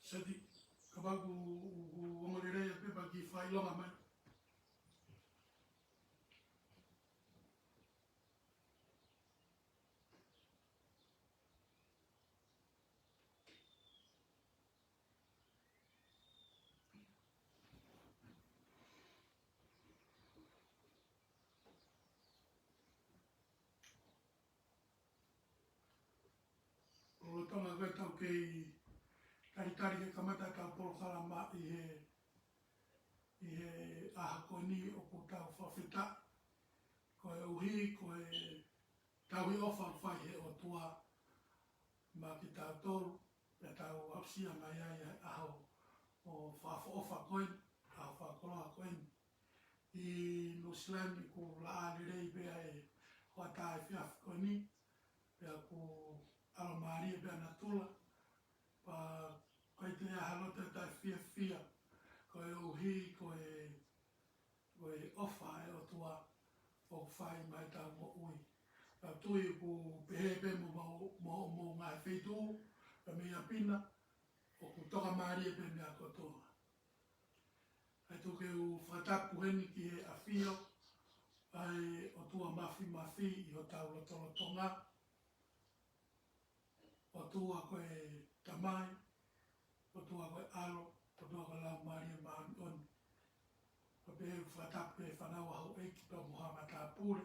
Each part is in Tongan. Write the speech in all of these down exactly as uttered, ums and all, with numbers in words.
Seti, kapau ʻoku, ʻoku, ʻoku ongo lelei ʻa e pepa ki fai longa mai. ʻO Tonga, ko e tau kei talitali ke kamata ʻetau polokalama ʻi he, ʻi he ʻaho ko eni, ʻoku tau fakafetaʻi koeʻuhi ko e tauhi ʻofa ʻoku fai he ʻOtua maʻa kitautolu, pea tau aʻusia mai ai ʻa e ʻaho ʻo e fakaʻofoʻofa ko eni, ʻaho fakakoloa ko eni. ʻI Nuʻusila ni ʻoku laʻā lelei pē ʻa e hoʻatā efiafi ko eni, pea ʻoku ʻalomālie pē ʻa natula, pea ʻikai toe ʻi ai ha loto ʻe taʻefiefia, koeʻuhi ko e, ko e ʻofa ʻa e ʻOtua ʻoku fai maʻa ʻetau moʻui. Pea tui ʻoku pehē pē mo, mo, mo, mo e ngaahi feituʻu, pea mei ʻapi na, ʻoku tokamālie pē meʻa kotoa. ʻAi tuku ke u fakatapu heni ki he ʻafio ʻa e ʻOtua Mafimafi ʻi hotau lotolotonga. ʻOtua ko e Tamai, ʻOtua ko e ʻAlo, ʻOtua ko e Laumālie Māʻoniʻoni. Pea pehē ʻoku fakatapu ki he fānau ʻa houʻeiki pea mo haʻa matāpule.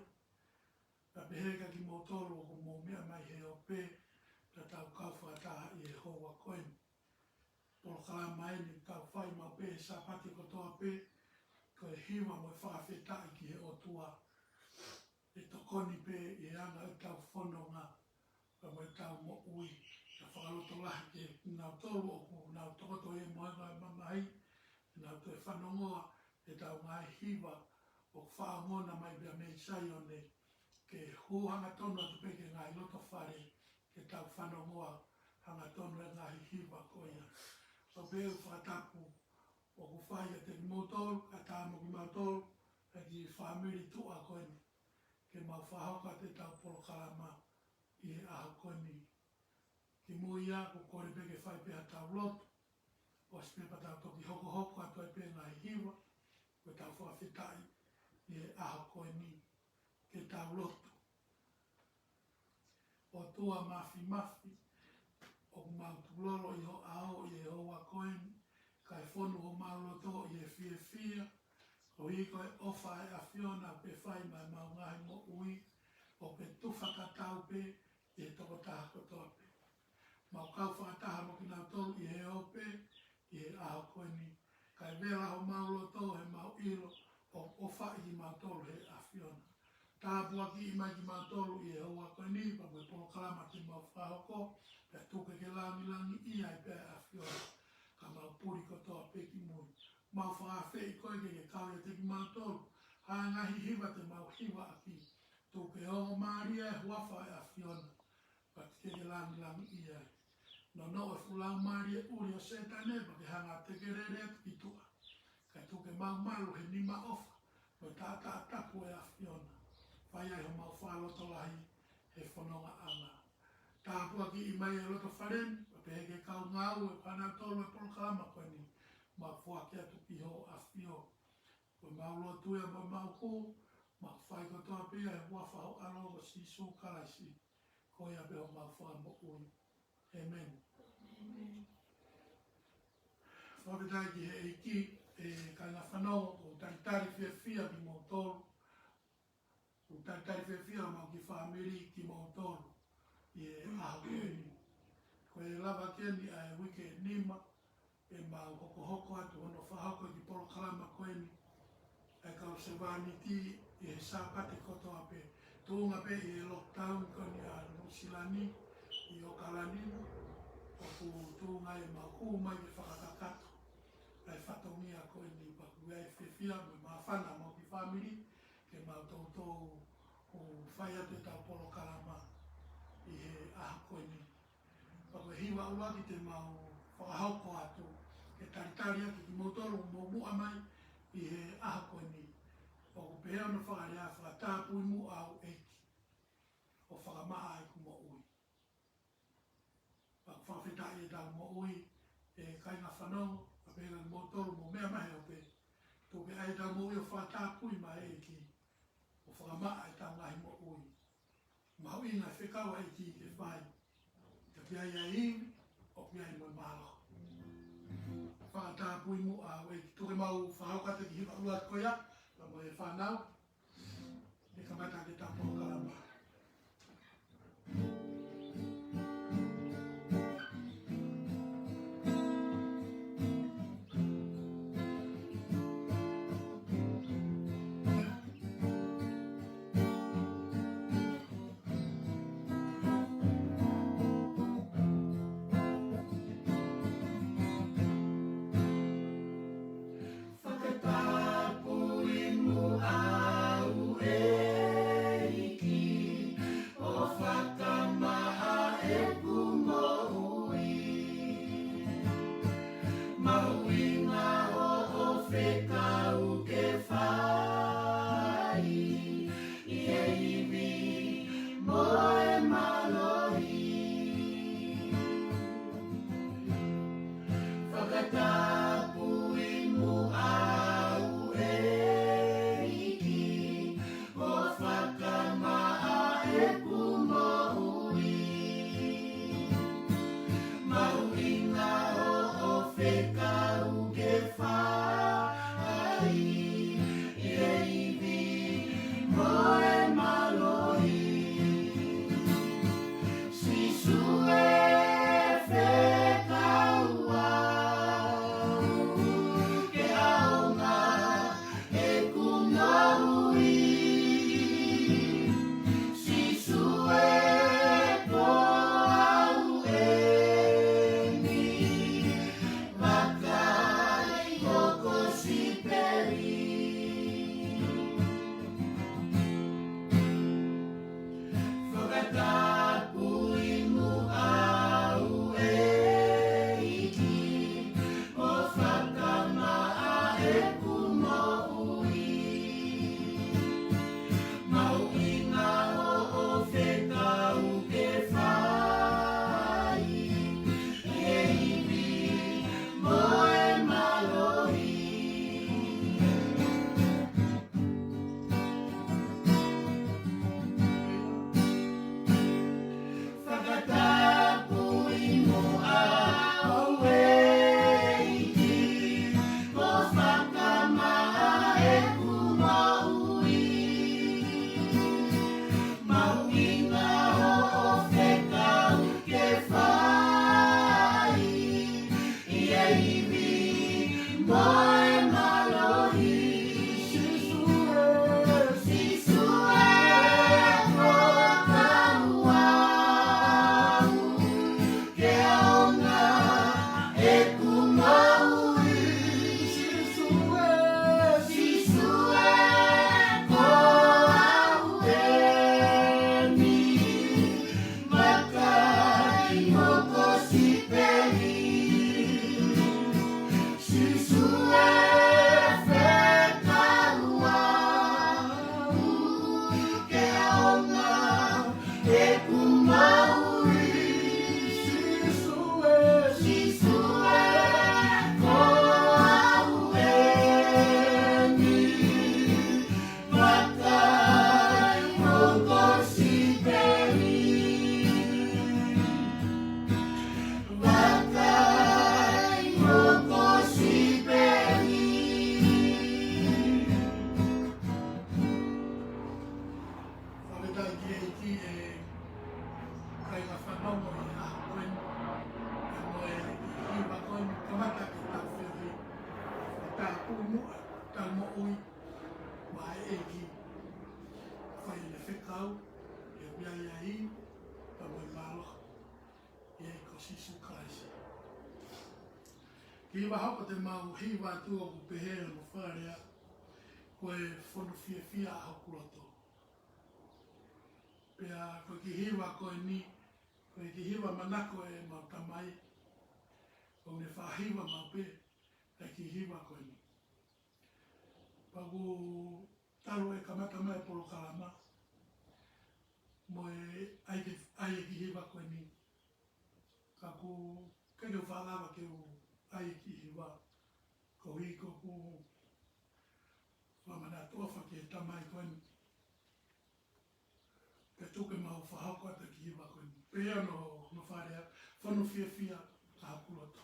Pea pehē kia kimoutolu ʻoku mou meʻa mai he ope, pea tau kau fakataha ʻi he houa ko eni. Polokalama eni ʻoku tau fai maʻu pē he Sāpate kotoa pē, ko e hiva mo e fakafetaʻi ki he ʻOtua. ʻE tokoni pē ʻi he anga ʻetau fononga, pea mo ʻetau moʻui, ʻa e fakalotolahi kiate kinautolu ʻoku nau tokoto ʻi he mohenga ʻo e mamahi, ʻenau toe fanongoa ʻetau ngaahi hiva ʻoku fakaongo mai pea mei Saione, ke hū hangatonu atu pē ki he ngaahi loto fale, ke tau fanongoa hangatonu e ngaahi hiva ko ia. Pea pehē ʻoku fakatapu ʻoku fai kiate kimoutolu, kae ʻatā mo kimautolu, ʻa e kiʻi fāmili tuʻa ko eni, ke mau fakahoko atu ʻetau polokalama ʻi he ʻaho ko eni. Kimuʻa ia, ʻoku kole pē ke fai pē haʻatau lotu, ʻosi pē pea tau toki hokohoko atu ai pē ngaahi hiva, ko ʻetau fakafetaʻi ʻi he ʻaho ko eni, ke tau lotu. ʻOtua Mafimafi, ʻoku mau tukulolo ʻi ho ʻao ʻi he houa ko eni, kae fonu homau loto ʻi he fiefia, koeʻuhi ko e ʻofa ʻa e ʻAfiona ʻoku ke fai maʻa ʻemau ngaahi moʻui, ʻoku ke tufa tatau pē ʻi he tokotaha kotoa pē. Mau kau fakataha mo kinautolu ʻi he ope, ʻi he ʻaho ko eni, kae vela homau loto heʻemau ʻilo ʻoku ʻofaʻi kimautolu ʻe he ʻAfiona. Tāpuakiʻi mai kimautolu ʻi he houa ko eni, pea mo e polokalama te mau fakahoko, pea tuku ke ke langilangiʻia ai pē ʻa e ʻAfiona, ka mau puli kotoa pē ki mui. Mau fakaafeʻi koe ke ke kau ʻiate kimautolu, ha ngaahi hiva te mau hivaʻaki, tuku ke ongo mālie ʻa e huafa ʻo e ʻAfiona, pea ke ke langilangiʻia ai. Nonoʻo e fuʻu laumālie ʻuli ʻo Sētane, pea ke hanga ʻo tekelele atu ki tuʻa. Kae tuku ke mau malu he nima ʻofa, mo e taʻataʻa tapu ʻo e ʻAfiona. Fai ai homau fakalotolahi he fonongaʻanga. Tāpuakiʻi mai e loto fale ni, pea pehē ki he kau ngāue ʻoku hanau tolu e polokalama ko eni, mau foaki atu ki ho ʻafio. Ko ʻemau lotu ia mo ʻemau hū, mau fai kotoa pē ia he huafa ho ʻAlo ko Sīsū Kalaisi, ko ia pē homau Fakamoʻui. ʻĒmeni. ʻĒmeni. Fakafetaʻi ki he ʻEiki, ʻe kāinga fanongo, ʻoku talitali fiefia kimoutolu. ʻOku talitali fiefia homau kiʻi fāmili kimoutolu ʻi he ʻaho ko eni. Ko e lava ko eni ʻa e uike ʻe nima, ʻe mau hokohoko atu hono fakahoko e kiʻi polokalama ko eni ʻa e kau sevāniti ʻi he Sāpate kotoa pē. Tuʻunga pē ʻi he lockdown ko eni ʻa Nuʻusila ni ʻi ʻAokalani, ʻoku tuʻunga ʻemau hū mai ke fakakakato ʻa e fatongia ko eni, pea ʻoku ʻi ai e fiefia mo e māfana homau kiʻi fāmili ke mau toutou ʻo fai atu ʻetau polokalama ʻi he ʻaho ko eni. Pea ko e hiva ʻuluaki te mau fakahoko atu, ke talitali ʻaki kimoutolu ʻoku mou muʻa mai ʻi he ʻaho ko eni, ʻoku pehē hono fakalea: Fakatapui muʻa, ʻEiki, ʻo fakamaʻa ʻeku moʻui. Pea ʻoku fakafetaʻi ʻetau moʻui, ʻE kāinga fanongo, ʻa pē ka mo tolu mo meʻa mai he ope. Tuku ke ʻai ʻetau moʻui ʻo fakatapui maʻa e ʻEiki, ʻo fakamaʻa ʻetau ngaahi moʻui. Mahuʻinga e fekau ʻa e ʻEiki ke fai. Ka pea ia i, ʻoku ʻi ai mo e mālohi. Fakatapui muʻa ʻa e ʻEiki. Tuku ke mau fakahoko atu e kiʻi hiva ʻuluaki ko ia, pea mo e fānau. ʻE kamata ke ta polokalama. Fakatapui muʻa au ʻEiki, ʻo fakamaʻa ʻeku moʻui. Mahuʻinga hoʻo fekau ke fai, ʻi he ivi mo e mālohi. Fakatapui muʻa au ʻEiki, ʻo fakamaʻa ʻeku moʻui. Mahuʻinga hoʻo fekau ke fai, ʻi he ivi mo e mālohi. Sīsū ē, fekau au ke ʻaonga ʻeku moʻui. Sīsū ē, ko au eni, vakai hoku sipeli. Fakatapui muʻa au ʻEiki, ʻo fakamaʻa ʻeku moʻui. Mahuʻinga hoʻo fekau ke fai, ʻi he ivi mo e mālohi. Fakatapui muʻa au ʻEiki, ʻo fakamaʻa ʻeku moʻui. Mahuʻinga hoʻo fekau ke fai, ʻi he ivi mo e mālohi. Sīsū ē, Sīsū ē, fakatapui au ke ʻaonga ʻeku moʻui. Sīsū ē, Sīsū ē, ko au eni, vakai hoku sipeli. Sīsū ē, fekau au ke ʻaonga ʻeku moʻui. Sīsū ē, Sīsū ē, ko au eni, vakai hoku sipeli. Vakai hoku sipeli. Fakafetaʻi ki he ʻEiki, ʻe kāinga fanongo, ʻi he ʻaho ko eni, pea mo e hiva ko eni, kamata ke tau feohi. Fakatapui muʻa ʻetau moʻui maʻa e ʻEiki. Fai ʻene fekau, ʻe ʻi ai ʻa e ivi, pea mo e mālohi, ʻia Sīsū Kalaisi. Kiʻi hiva hoko te mau hiva atu ʻoku pehē hono fakalea, ko e fonu fiefia ʻa hoku loto. Pea ko e kiʻi hiva ko eni, ko e kiʻi hiva manako ʻemau tamai, ʻoku ne faʻa hiva maʻu pē ʻa e kiʻi hiva ko eni. Pea ʻoku talu e kamata mai e polokalama, mo e ʻai ke, ʻai e kiʻi hiva ko eni. Ka ʻoku ʻikai ke u faʻa lava ke u ʻEiki Hiva, koeʻuhi ko ʻeku fakamanatu ʻofa ki he tamai ko eni. Pea tuku ke mau fakahoko ʻa e taki hiva ko eni. Pea no, no farea, fonu fiefia ʻa hoku loto.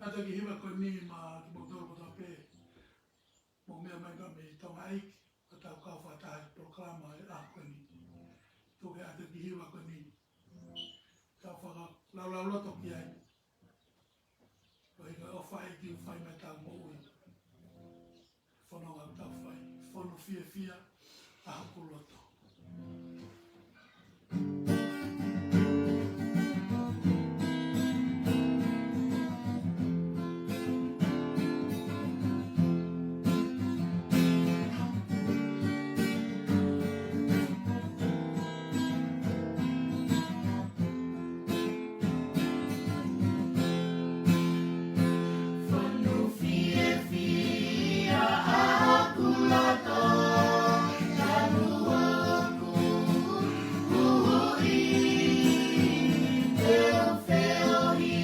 ʻA e taki hiva ko eni maʻa kimoutolu kotoa pē mou meʻa mai mei Tonga ʻEiki, ʻo tau kau fakataha he polokalama ʻo e ʻaho ko eni. Tuku ke ʻa e taki hiva ko eni tau fakalaulauloto ki ai. Koeʻuhi ko e ʻofa ʻa e ʻEiki ʻoku fai mai ʻetau moʻui. Fononga ʻoku tau fai. Fonu fiefia ʻa hoku loto. Fonu fiefia ʻa hoku loto, tanu hoku huhuʻi, te u feohi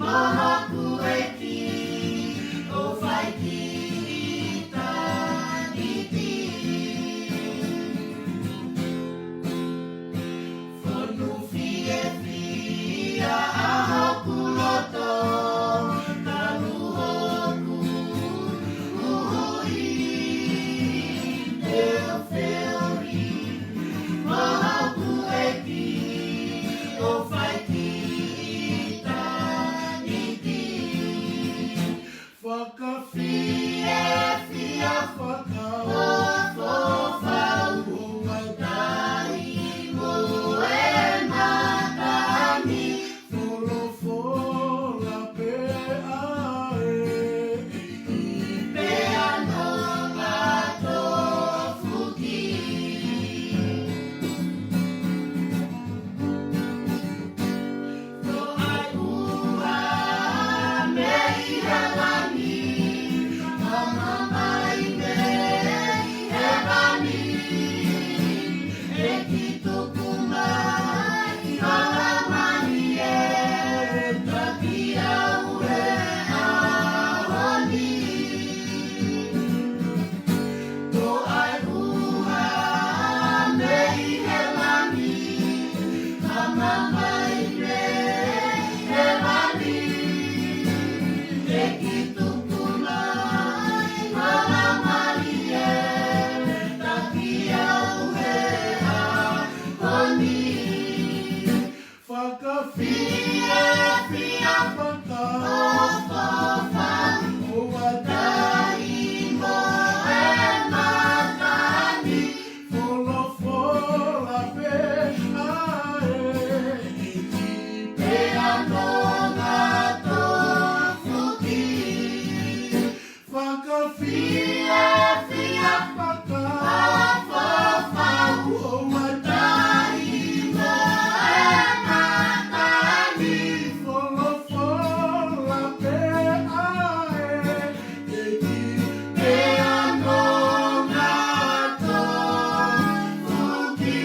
mo hoku ʻEiki, ʻo fai ki ʻitāniti. Fonu fiefia ʻa hoku loto, tanu hoku huhuʻi, te u feohi mo hoku ʻEiki, ʻo fai ki ʻitāniti. Fakafiefia, fakaʻofoʻofa, ʻoku ʻikai mo e matangi, folofola pē ʻa e ʻEiki, pea nonga tofuki. Ko e ʻuha mei he langi, ʻa e mamahi mei hēvani, ʻEiki tuku mai ʻa e langi ʻe taki au he ʻaho ni. Ko e ʻuha mei he langi, ʻa e mamahi mei hēvani, ʻEiki tuku mai ʻa e langi ʻe taki au he ʻaho ni. Fakafiefia, fakaʻofoʻofa, ʻoku ʻikai mo e matangi, folofola pē ʻa e ʻEiki, pea nonga tofuki. Fakafiefia, fakaʻofoʻofa, ʻoku ʻikai mo e matangi, folofola pē ʻa e ʻEiki, pea nonga tofuki.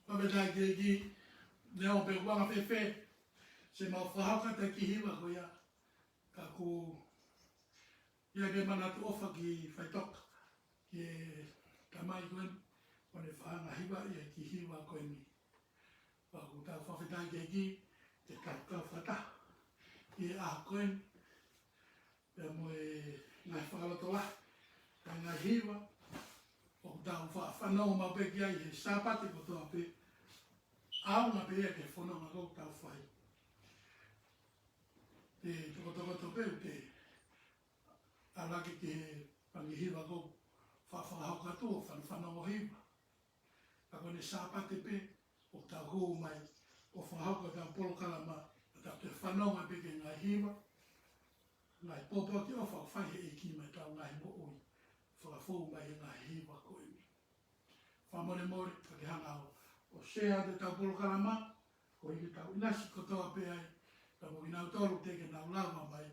Fakafetaʻi ki he ʻEiki, neongo pe ʻoku anga fēfē, te mau fakahoko ʻa e taki hiva ko ia, ka ʻoku ʻi ai pē manatu ʻofa ki he faʻitoka, ki he tamai ko eni, ʻo ne fakahivaʻi ʻa e kiʻi hiva ko eni. Pea ʻoku tau fakafetaʻi ki he ʻEiki, ke tau kau fakataha ʻi he ʻaho ko eni, pea mo e ngaahi fakalotolahi, ʻa e ngaahi hiva ʻoku tau fa-, fanongo maʻu pē ki ai he Sāpate kotoa pē, ʻaonga pē ia ki he fononga ʻoku tau fai. Te u tokoto pē ʻo te ʻalu hake ki he fanga hiva ʻoku fa-, fakahoko atu ʻo fano-, fanongo hiva. Ka ko ʻene Sāpate pē ʻoku tau hū mai ʻo fakahoko ʻetau polokalama, ʻo tau toe fanongo pē ki he ngaahi hiva, ngaahi pōpoaki ʻoku fai ʻe he ʻEiki maʻa ʻetau ngaahi moʻui, fakafou mai he ngaahi hiva ko eni. Fakamolemole, ka ke hanga ʻo, ʻo share atu ʻetau polokalama, koeʻuhi ke tau ʻinasi kotoa pē ai, ka mo kinautolu teʻeki ke nau lava mai,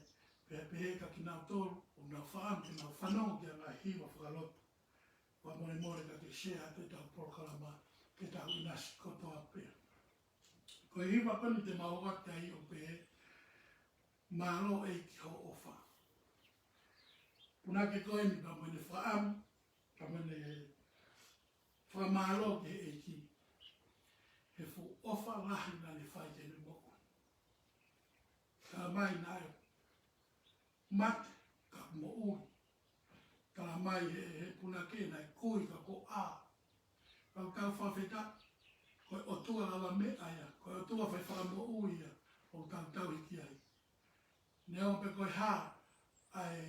Pea pehē kia kinautolu ʻoku nau fakaʻamu ke nau fanongo ki he ngaahi hiva fakalotu. Fakamolemole ka ke share atu ʻetau polokalama ke tau ʻinasi kotoa pē. Ko e hiva ko eni te mau ʻoatu ai ʻoku pehē, Mālō ʻEiki hoʻo ʻofa. Punake ko eni pea mo ʻene fakaʻamu, pea mo ʻene fakamālō ki he ʻEiki he fuʻu ʻofa lahi naʻa ne fai ki heʻene moʻui. Talamai naʻe mate ka moʻui. Talamai he, he punake naʻe kui ka kuo ʻā. Ka ʻoku tau fakafetaʻi, ko e ʻOtua lava meʻa ia, ko e ʻOtua fai fakamoʻui ia ʻoku tau tauhi ki ai. Neongo pe ko e hā ʻa e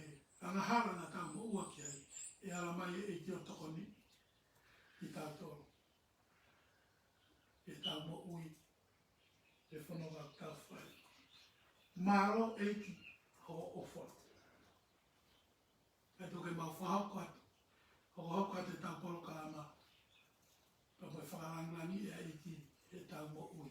angahala naʻa tau moʻua ki ai, ʻe ala mai e ʻEiki ʻo tokoniʻi kitautolu ʻi heʻetau moʻui he fononga ʻoku tau fai. Mālō ʻEiki hoʻo ʻofa. Pea tuku ke mau fakahoko atu, hokohoko atu ʻetau polokalama, pea mo e fakalāngilangiʻi ʻa e ʻEiki heʻetau moʻui.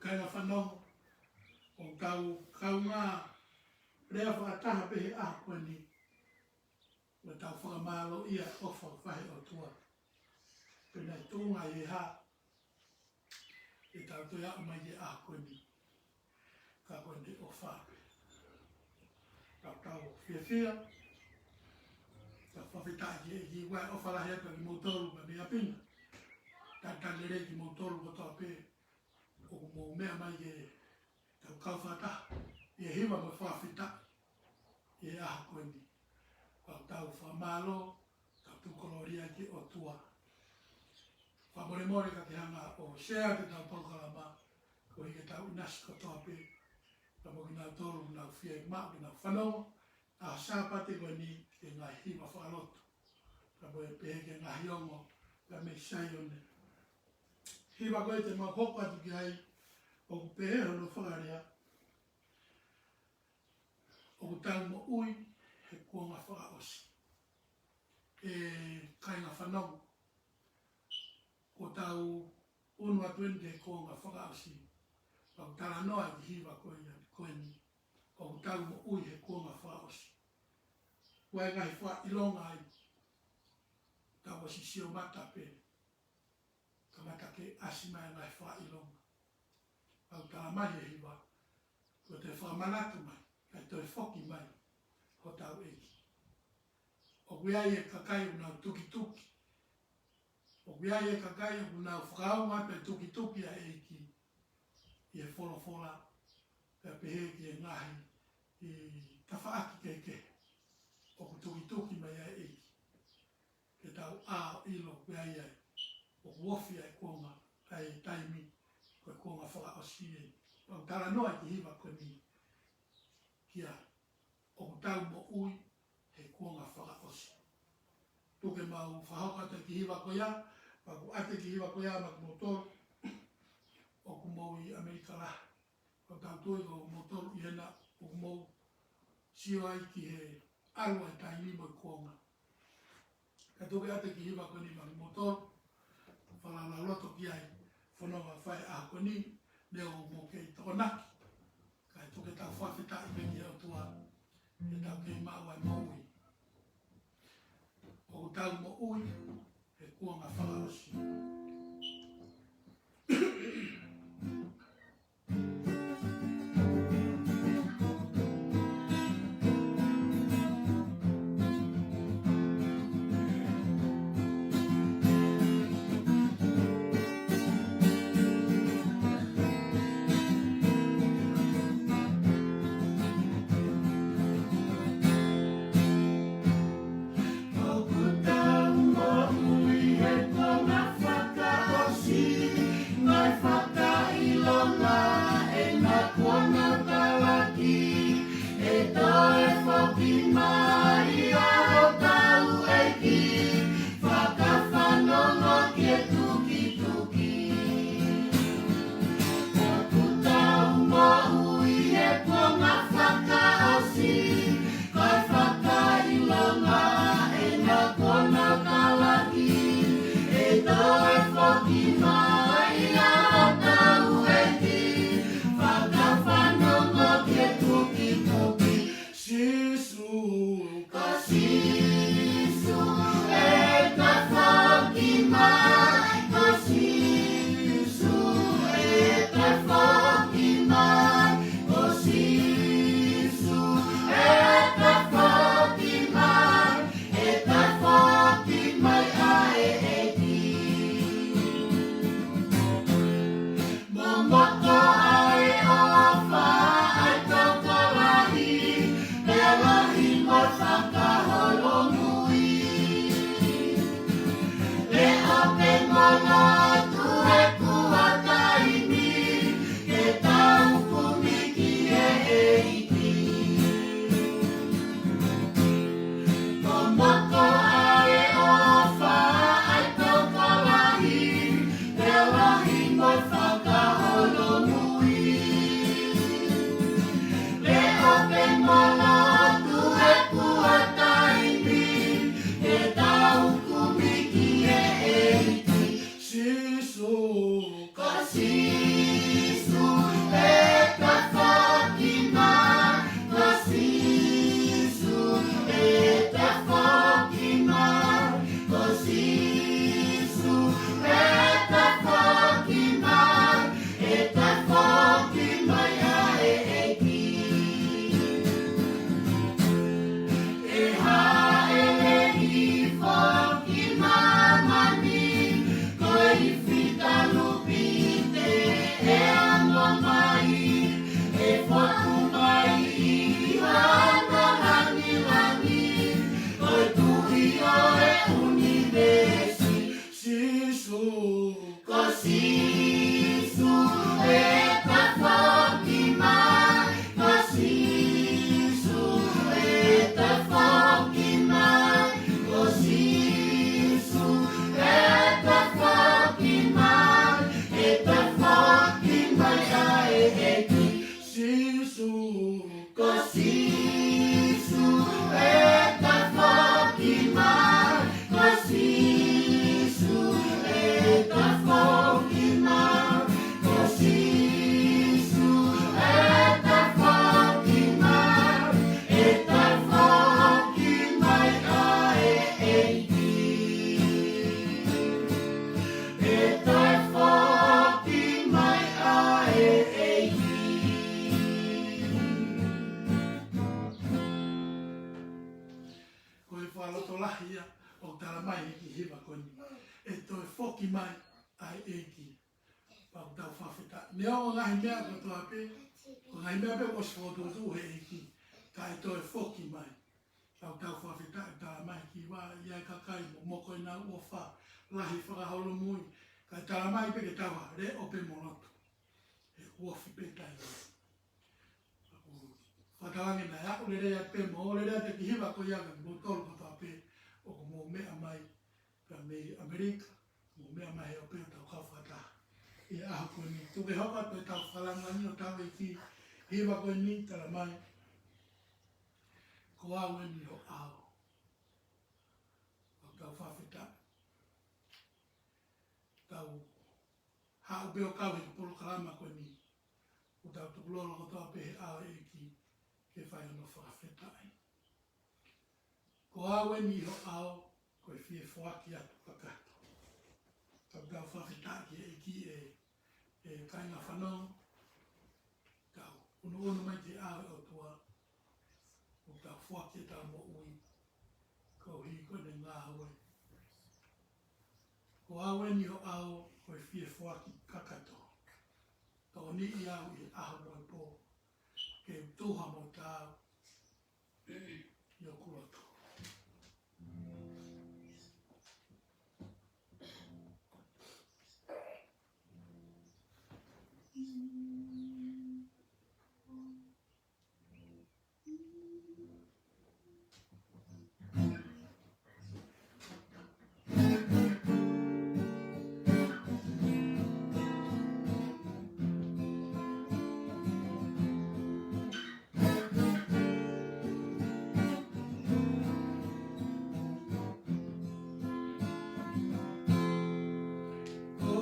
Kāinga fanongo, ʻoku tau kaungā lea fakataha pē he ʻaho ko eni, ʻo tau fakamālōʻia e ʻofa ʻa e ʻOtua. Pe naʻe tuʻunga ʻi he hā ʻetau toe aʻu mai ki he ʻaho ko eni, ka ko ʻene ʻofa pē. Tau tau fiefia, tau fakafetaʻi ki he ʻEiki, ʻoku ʻofa lahi atu kimoutolu mei ʻapi na. Talitali lelei kimoutolu kotoa pē ʻoku mou meʻa mai ke tau kau fakataha ʻi he hiva mo e fakafetaʻi ʻi he ʻaho ko eni. Tau tau fakamālō, tau tuku kolōlia ki he ʻOtua. Fakamolemole ka ke hanga ʻo share ʻetau polokalama, koeʻuhi ke tau ʻinasi kotoa pē, pea mo kinautolu ʻoku nau fiemaʻu ke nau fanongo ʻaho Sāpate ko eni ki he ngaahi hiva fakalotu, pea mo e pehē ki he ngaahi ongo, pea mei Saione. Hiva ko ē te mau hoko atu ki ai, ʻoku pehē hono fakalea, ʻoku tau moʻui he kuonga fakaʻosi. ʻE kāinga fanongo, kuo tau ʻunu atu eni ki he kuonga fakaʻosi. Pea ʻoku talanoa e kiʻi hiva ko ia, ko eni, ʻoku tau moʻui he kuonga fakaʻosi. Ko e ngaahi fakaʻilonga ia, tau ʻosi sio mata pē, kamata ke ʻasi mai e ngaahi fakaʻilonga. Pea ʻoku talamai ʻe he hiva, kuo toe fakamanatu mai, kae toe foki mai hotau ʻEiki. ʻOku ʻi ai e kakai ʻoku nau tukituki. ʻOku ʻi ai e kakai ʻoku nau fakaongo pē tukituki ʻa e ʻEiki ʻi he folofola, pea pehē ki he ngaahi tafaʻaki kehekehe ʻoku tukituki mai ai e ʻEiki. Ke tau ʻā ʻo ʻilo ʻoku ʻi ai, ʻoku ofi ʻa e kuonga, ʻa e taimi, ko e kuonga fakaʻosi ē. Pea ʻoku talanoa e kiʻi hiva ko eni ki ai, ʻoku tau moʻui he kuonga fakaʻosi. Tuku ke mau fakahoko atu e kiʻi hiva ko ia, pea ʻoku ʻoatu e kiʻi hiva ko ia maʻa kimoutolu ʻoku mou ʻi ʻAmelika lahi. Ko ʻetau tui ko moutolu ʻi hena ʻoku mou sio ai ki he ʻalu ʻa e taimi mo e kuonga. Ka tuku ke ʻoatu e kiʻi hiva ko eni maʻa kimoutolu, fakalaulauloto ki ai, fononga fai ʻaho ko eni, neongo ʻoku mou kei tokonaki. Kae tuku ke tau fakafetaʻi pē ki he ʻOtua, ke tau kei maʻu ʻa e moʻui. ʻOku tau moʻui he kuonga fakaʻosi. ʻOku tau moʻui he kuonga fakaʻosi, ngaahi fakaʻilonga ʻena kuo nau talaki, ʻe toe foki mai ʻa hotau ʻEiki, fakafanongo ki he tukituki. ʻOku tau moʻui he kuonga fakaʻosi, ngaahi fakaʻilonga ʻena kuo nau talaki, ʻe toe foki mai ʻa hotau ʻEiki, faka- ʻEiki. Sīsū, ko Sīsū ʻeta foki mai. Ko Sīsū ʻeta foki mai. Ko Sīsū ʻeta foki mai. ʻEta foki mai ʻa e ʻEiki. ʻEta foki mai ʻa e ʻEiki. Ko e fakalotolahi ia ʻoku tala mai ʻe he kiʻi hiva ko eni. ʻE toe foki mai ʻa e ʻEiki. Pea ʻoku tau fakafetaʻi. Neongo ngaahi meʻa kotoa pē, ko e ngaahi meʻa pē kuo ʻosi fokotuʻutuʻu ʻe he ʻEiki, ka ʻe toe foki mai. Pea ʻoku tau fakafetaʻi, tala mai ki vā ia e kakai mo, mo ko ʻenau ʻofa lahi fakaholomui, ka tala mai pē ke tau leʻo pē mo lotu. He ʻoku ofi pē taimi. Fakatalange naʻe aʻu lelei atu pē mo lelei atu e kiʻi hiva ko ia kia moutolu kotoa pē ʻoku mou meʻa mai pea mei ʻAmelika, mou meʻa mai he ʻope ʻo tau kau fakataha ʻi he ʻaho ko eni. Tuku ke hoko atu ʻetau fakalanga ni ʻo tau ʻEiki, hiva ko eni tala mai, ko au eni ho ʻao. ʻOku tau fakafetaʻi. Tau haʻu pē ʻo kau he polokalama ko eni. ʻOku tau tukulolo kotoa pē he ʻao ʻEiki ke fai hono fakafetaʻi. Ko au eni ho ʻao, ko e fie foaki atu kakato. Tau tau fakafetaʻi ki he ʻEiki ē, ʻe kāinga fanongo, tau ʻunuʻunu mai ki he ʻao ʻo e ʻOtua, ʻo tau foaki ʻetau moʻui, koeʻuhi ko ʻene ngāue. Ko au eni ho ʻao, ko e fie foaki kakato. Tokoniʻi au ʻi he ʻaho mo e pō, ke u tuha mo taau ʻi hoku loto. Ko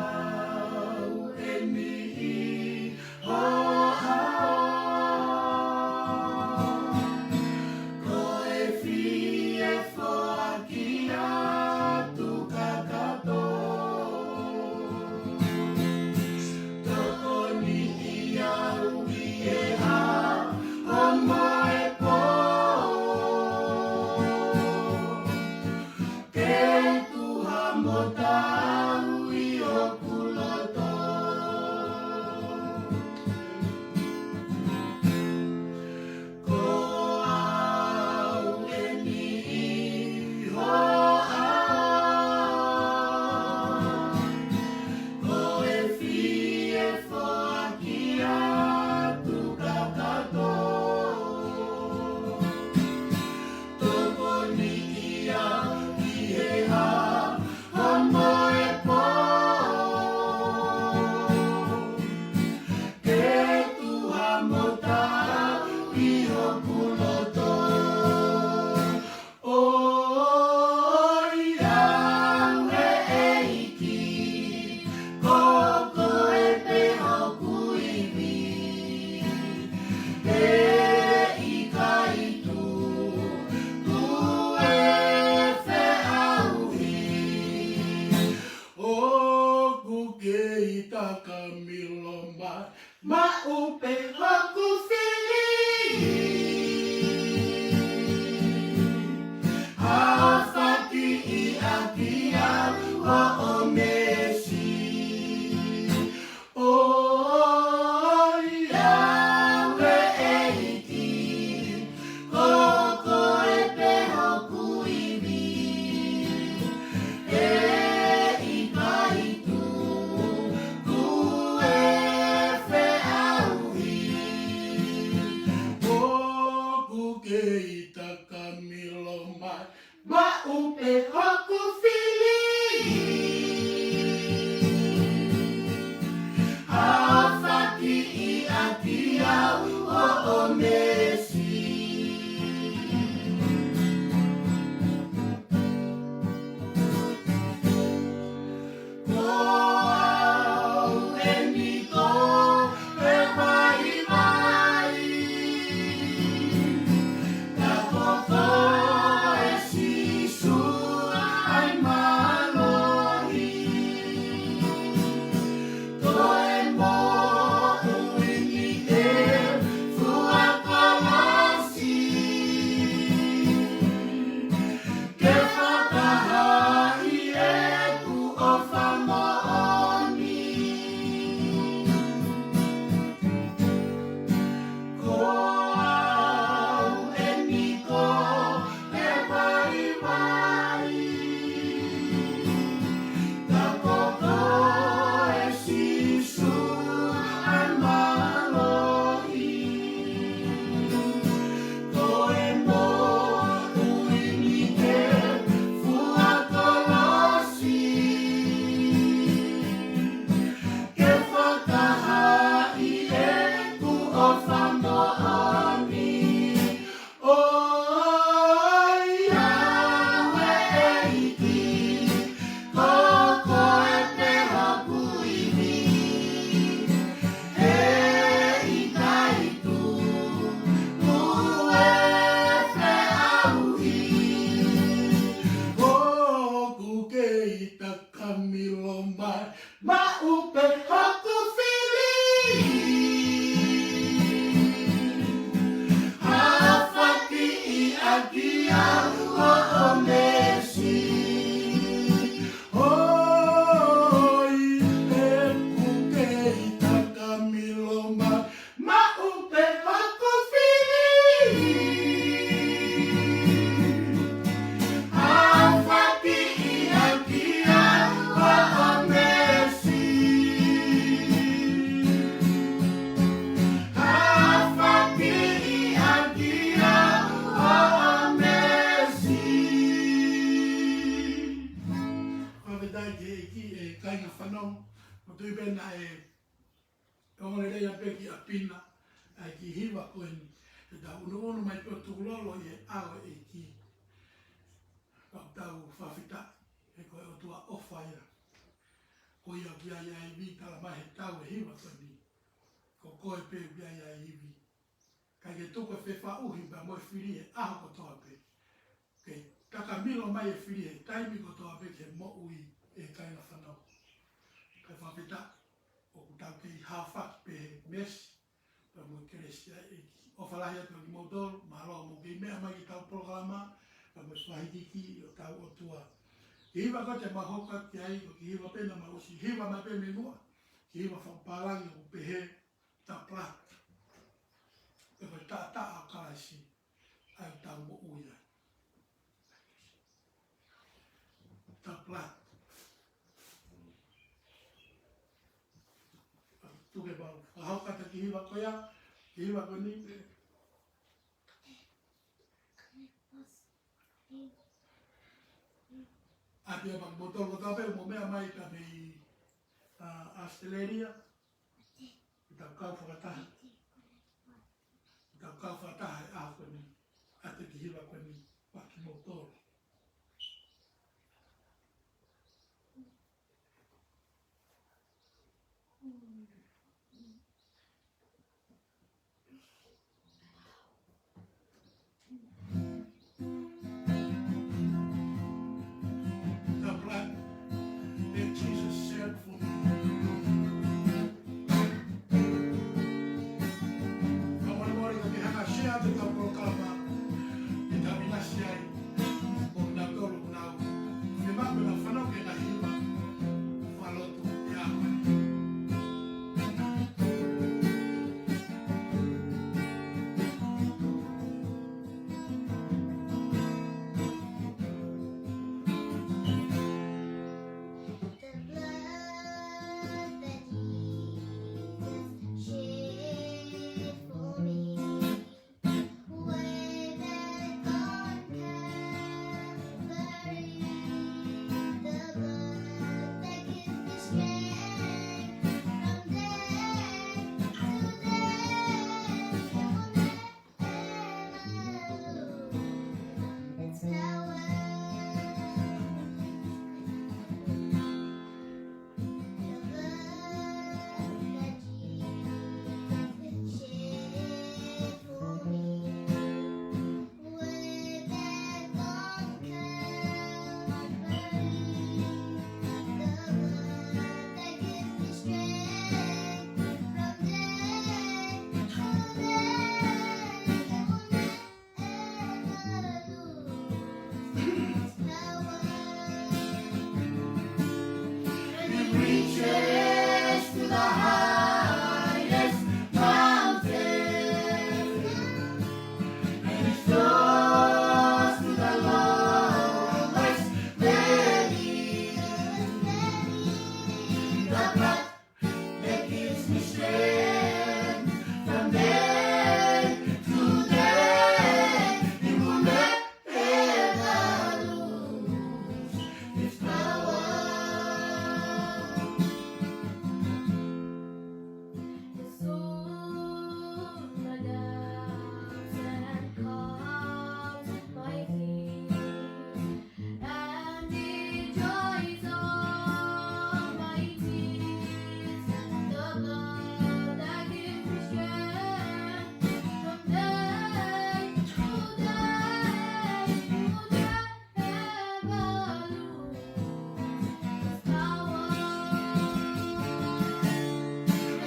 au eni ho ʻao, ko e fie foaki atu kakato. Tokoniʻi au ʻi he ʻaho mo e pō, ke u tuha mo taau ʻi hoku loto. Ko au eni ho ʻao, ko e fie foaki atu kakato. Tokoniʻi au ʻi he ʻaho mo e pō, ke u tuha mo taau ʻi hoku loto. ʻOiauē ʻEiki, ko koe pē hoku ivi. He ʻikai tuku e feʻauhi. ʻOku kei takamilo mai maʻu pē hoku fili. Haʻo fakaʻiʻaki au hoʻo meesi. ʻOiauē ʻEiki, ko koe pē hoku ivi. He ʻikai tuku e feʻauhi. ʻa hoʻo meesi. ʻOi, ʻeku kei takamilo mai, maʻu pē fakafili. Hafakiʻi ʻaki au hoʻo meesi. Hafakiʻi ʻaki au hoʻo meesi. Fakafetaʻi ki he ʻEiki, ʻe kāinga fanongo. Ko e tui pē naʻe ʻe ongo lelei ʻa pē ki ʻapi na, ʻa e kiʻi hiva ko eni, ke tau ʻunuʻunu mai pē ʻo tukulolo ʻi he ʻao ʻo e ʻEiki. Ka tau fakafetaʻi, he ko e ʻOtua ʻofa ia. Ko ia ʻoku ʻi ai ʻa e ivi, tala mai he tau e hiva ko eni. Ko koe pē ʻoku ʻi ai ʻa e ivi. Kae ke tuku e fefaʻuhi pea mo e fili he ʻaho kotoa pē. Ke takamilo mai e fili he taimi kotoa pē ki he moʻui, ʻe kāinga fanongo. Kae fakafetaʻi, ʻoku tau kei hafaki pē he meesi pea mo e kelesi ʻa e ʻEiki. ʻOfa lahi atu kiate kimoutolu, mālō hoʻomou kei meʻa mai ki heʻetau polokalama, pea mo e fakahikihiki ʻo hotau ʻOtua. Kiʻi hiva ko ē te mau hoko atu ki ai, ko e kiʻi hiva pē naʻa mau ʻosi hiva mai pē mei muʻa. Kiʻi hiva fakapālangi ʻoku pehē, The blood. Pea ko e taʻataʻa ʻo Kalaisi, ʻa ia ʻoku tau moʻui ai. The blood. Tuku ke mau fakahoko atu e kiʻi hiva ko ia, kiʻi hiva ko eni. ʻA ia pea mo e tolo tau pē mo meʻa mai ka mei, ʻa, Australia. Ke tau kau fakataha. Ke tau kau fakataha he ʻaho ko eni. ʻA e kiʻi hiva ko eni, pea kimoutolu. The blood that Jesus shed for me. Ka molemole ka ke hanga ʻo share atu ʻetau polokalama, ke tau ʻinasi ai, ʻo nau tolo nau. Ke maʻu ʻenau fanongo ki he ngaahi hiva. Falotu ia. The blood that Jesus shed for me, way back on Calvary. The blood that gives me strength from day to day. It will never lose its power. The blood that Jesus shed for me, way back on Calvary. The blood that gives me strength from day to day. It will never lose its power. It reaches to the highest mountain, and it flows to the lowest valley. The blood that gives me strength from day to day, it will never lose its power. It soothes my doubts and calms my fears. And it dries all my tears. The blood that gives me strength from day to day will never lose its power.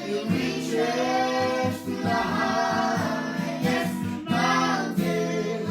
It reaches to the highest mountain.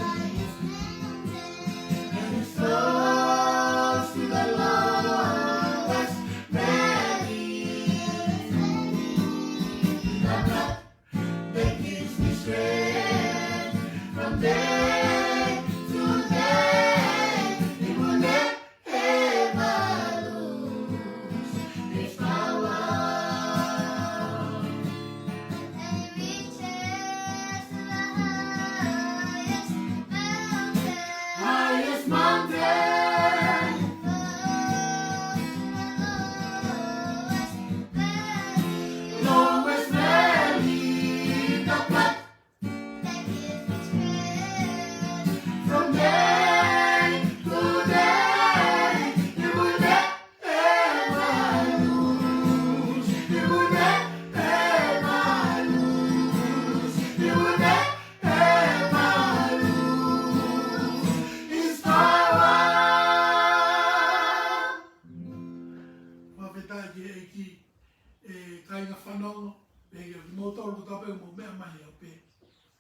Kimoutolu kotoa pē ʻoku mou meʻa mai ʻo pehē,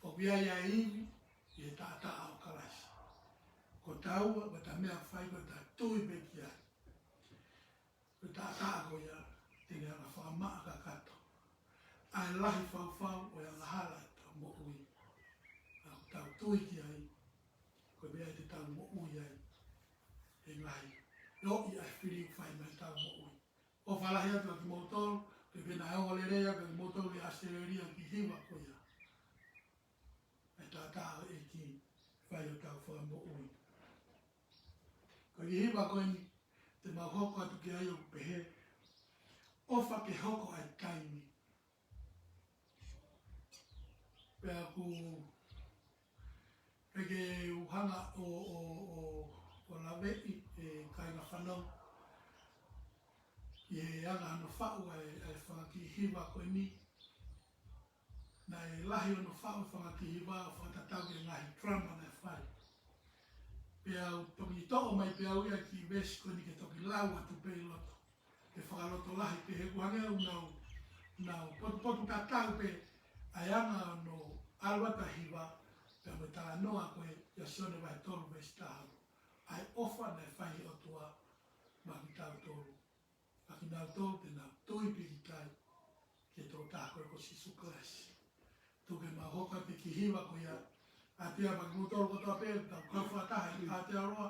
ʻoku ʻi ai ʻa e ivi ʻi he taʻataʻa ʻo Kalaisi. Ko taua, ko ʻeta meʻa ʻoku fai ko ʻeta tui pē ki ai. Ko e taʻataʻa ko ia te ne hanga ʻo fakamaʻa kakato ʻa e lahi faufau ʻo e angahala ʻetau moʻui. ʻA ʻoku tau tui ki ai, ko e meʻa te tau moʻui ai. He ngaahi, ʻio, ʻi ai e fili ʻoku fai mai ʻetau moʻui. ʻOfa lahi atu kiate kimoutolu, pea pehē naʻe ongo lelei atu kiate kimoutolu ʻi ʻAositelēlia ki he hiva ko ia. ʻA e taʻataʻa ʻo e ʻEiki, fai hotau fakamoʻui. Ko e hiva ko eni, te mau hoko atu ki ai ʻoku pehē, ʻofa ke hoko ʻa e taimi. Pea ʻoku ʻikai ke u hanga ʻo, ʻo, ʻo, ʻo laveʻi e kāinga fanongo ʻi he anga hono faʻu ʻa e, ʻa e fanga kiʻi hiva ko eni. Naʻe lahi hono faʻu e fanga kiʻi hiva ʻo fakatatau ki he ngaahi drama naʻe fai. Pea u toki toʻo mai pē au ia e kiʻi veesi ko eni ke toki lau atu pē ʻi loto. Ke fakalotolahi pē he ʻoku hangē ʻoku nau, nau potupotutatau pē ʻa e anga hono ʻalu atu ʻa e hiva, pea mo e talanoa ko ē ʻia Sione vahe tolu veesi taha ono. ʻA e ʻofa naʻe fai ʻe he ʻOtua maʻa kitautolu, ʻa kinautolu te nau tui pīkitai ki he tokotaha ko ē ko Sīsū Kalaisi. Tuku ke mau hoko atu ki he hiva ko ia, ʻa ia pea kimoutolu kotoa pē, tau kau fakataha ʻi Aotearoa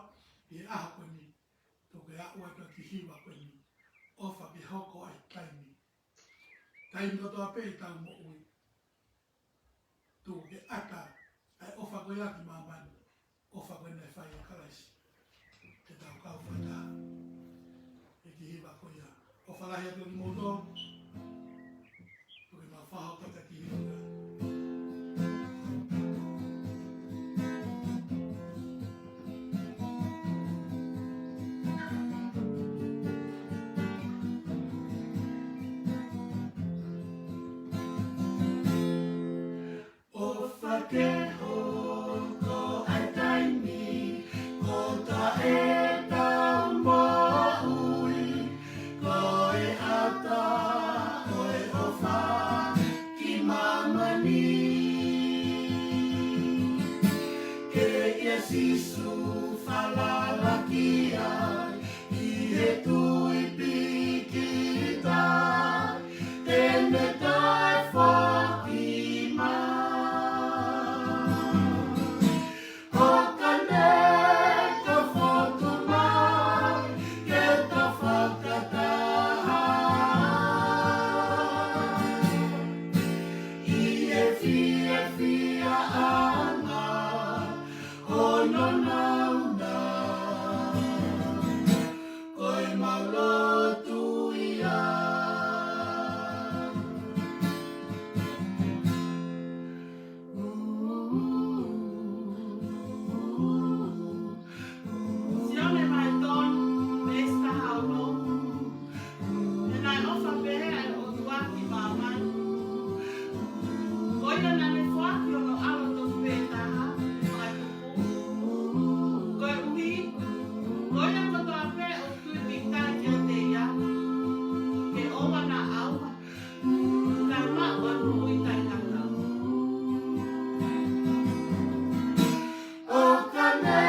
ʻi he ʻaho ko eni. Tuku ke aʻu atu ki he hiva ko eni, ʻofa ke hoko ʻa e taimi. Taimi kotoa pē ʻetau moʻui, tuku ke ʻata ʻa e ʻofa ko ia ki māmani, ʻofa ko ē naʻe fai ʻe Kalaisi. Ke tau kau fakataha ʻi he kiʻi hiva ko ia. ʻOfa lahi atu kiate kimoutolu. Tuku ke mau fakahoko atu e kiʻi hiva ko ia. ʻOfa ke hoko ʻa e taimi kotoa ʻetau moʻui, ko e ʻata ʻo e ʻofa ki māmani. Ke ʻia Sīsū falala ki ai ʻi he tui pīkitai, te ne toe foki mai. ʻO ka ne toe fotu mai ke ta fakataha ʻi he fiefia ʻanga hono nāunau, ko e mau lotu ia. Sione vahe tolu, veesi taha ono. He naʻe ʻofa pehē ʻa e ʻOtua ki māmani, ko ia naʻa ne foaki hono ʻAlo tofu pē taha, fakatupu, koeʻuhi ko ia kotoa pē ʻoku tui pīkitai kiate ia, ke ʻoua naʻa ʻauha, ka maʻu ʻa e moʻui taʻengata. ʻO ka ne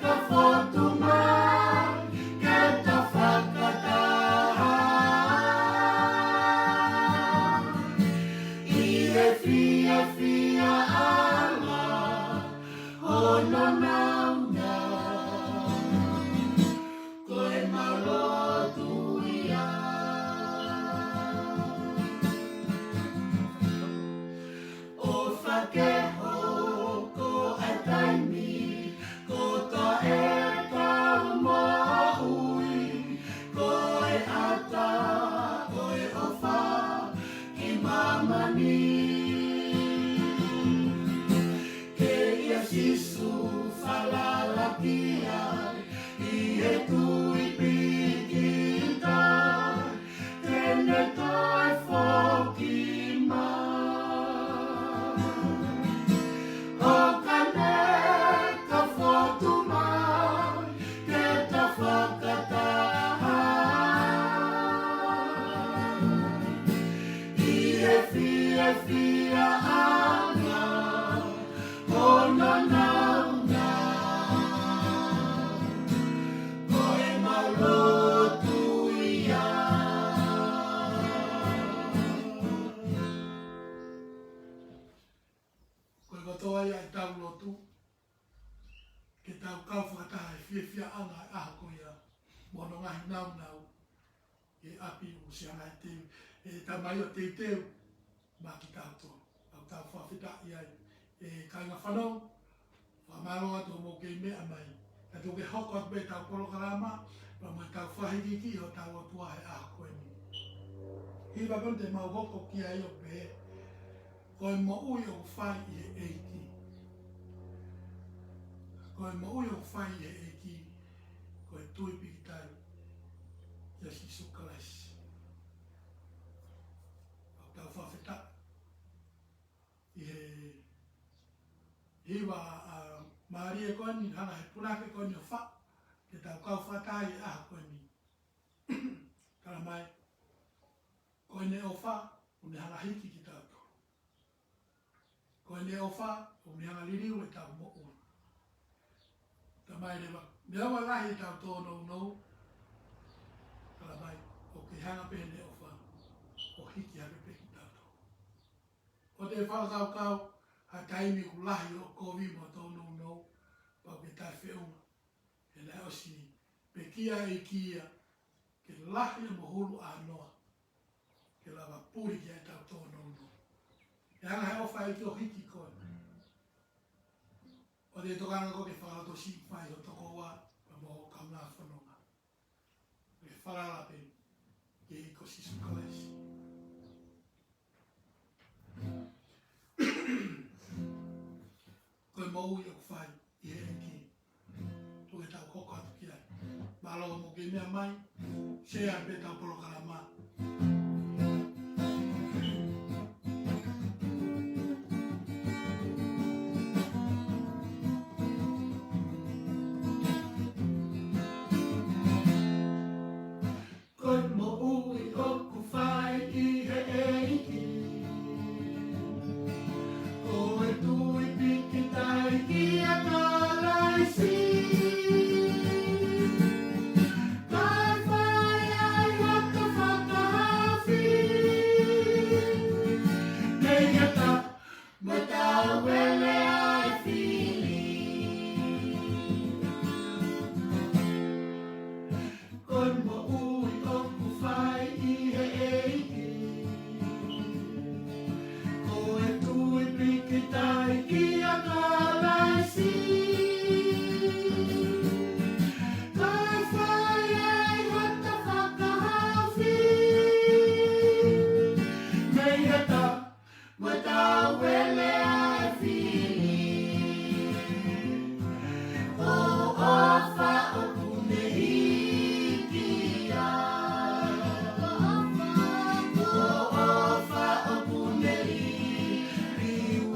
toe fotu mai ke ta fakataha ʻi he fiefia ʻanga hono nāunau, ko e mau lotu ia. ʻOfa ke hoko ʻa e taimi kotoa ʻetau moʻui, ko e ʻata ʻo e ʻofa ki māmani. Ke ʻia Sīsū falala ki ai ʻi he tui pīkitai, te ne toe foki mai. Fiaʻanga hono nāunau, ko ʻemau lotu ia. Ko e kotoa ia ʻetau lotu, ke tau kau fakataha he fiefiaʻanga ʻo e ʻaho ko ia, mo hono ngaahi nāunau, ʻi he ʻapi ʻoku siʻi ngaahi teu, ʻe Tamai ʻo teuteu maʻa kitautolu. ʻOku tau fakafetaʻi ai, ʻe kāinga fanongo, fakamālō atu hoʻomou kei meʻa mai. Ka tau ke hoko atu pē ʻetau polokalama, pea mo ʻetau fakahikihikiʻi hotau ʻOtua he ʻaho ko eni. Hiva pē ʻoku te mau hoko ki ai ʻo pehē, ko e moʻui ʻoku fai ʻi he ʻEiki. Ko e moʻui ʻoku fai ʻi he ʻEiki, ko e tui pīkitai kia Sīsū Kalaisi. ʻOku tau fakafetaʻi ʻi he hiva ʻa Maria ko eni, hanga he punake ko eni ʻo faʻu, ke tau kau fakataha he ʻaho ko eni. Tala mai, ko ʻene ʻofa, ʻoku ne hanga hiki kitautolu. Ko ʻene ʻofa, ʻoku ne hanga liliu ʻetau moʻui. Tamai leva, neongo e lahi ʻetau tōnounou, tala mai, ʻoku ke hanga pē ʻene ʻofa ʻo hiki hake pē kitautolu. ʻOku te fakakaukau, ha taimi ʻoku lahi hoʻo kovi mo e tōnounou, pau ke taʻefeʻunga. He naʻe ʻosi pekia e ʻEiki ia, ke lahi mo hulu ʻānoa, ke lava puli ki ai ʻetau tōnounou. ʻE hanga he ʻofa ʻa e ʻEiki ʻo hiki koe. ʻOku te tokanga koe ke fakalotosiʻi mai ho tokoua, pea mo ho kaungā fononga. Ke falala pē ki he ʻEiki ko Sīsū Kalaisi. Ko e moʻui ʻoku fai ʻi he ʻEiki. Tuku ke tau hoko atu ki ai. Mālō hoʻomou kei meʻa mai. Share pē ʻetau polokalama. Ko e moʻui ʻoku fai ʻi he ʻEiki. Ko e tui pīkitai kia Kalaisi. Kae fai ai hoto fakahaofi. Mei he taʻu mo e taʻu ʻe lea e fili. Ko e moʻui ʻoku fai ʻi he ʻEiki. Ko e tui pīkitai kia Kalaisi. Kae fai ai hoto fakahaofi. Mei he taʻu mo e taʻu ʻe lea e fili. Ko e ʻofa ʻoku ne hiki ia. Ko e ʻofa ʻoku ne liliu.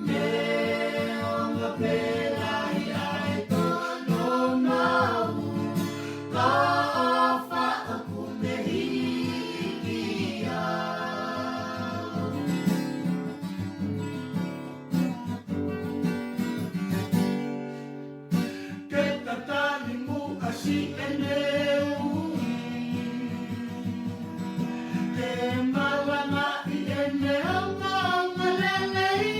Neongo pē lahi ʻa e tōnounou, ko e ʻofa ʻoku ne hiki ia. Ke tatali muʻa siʻene ui. Ke malangaʻi ʻene ongoongo lelei.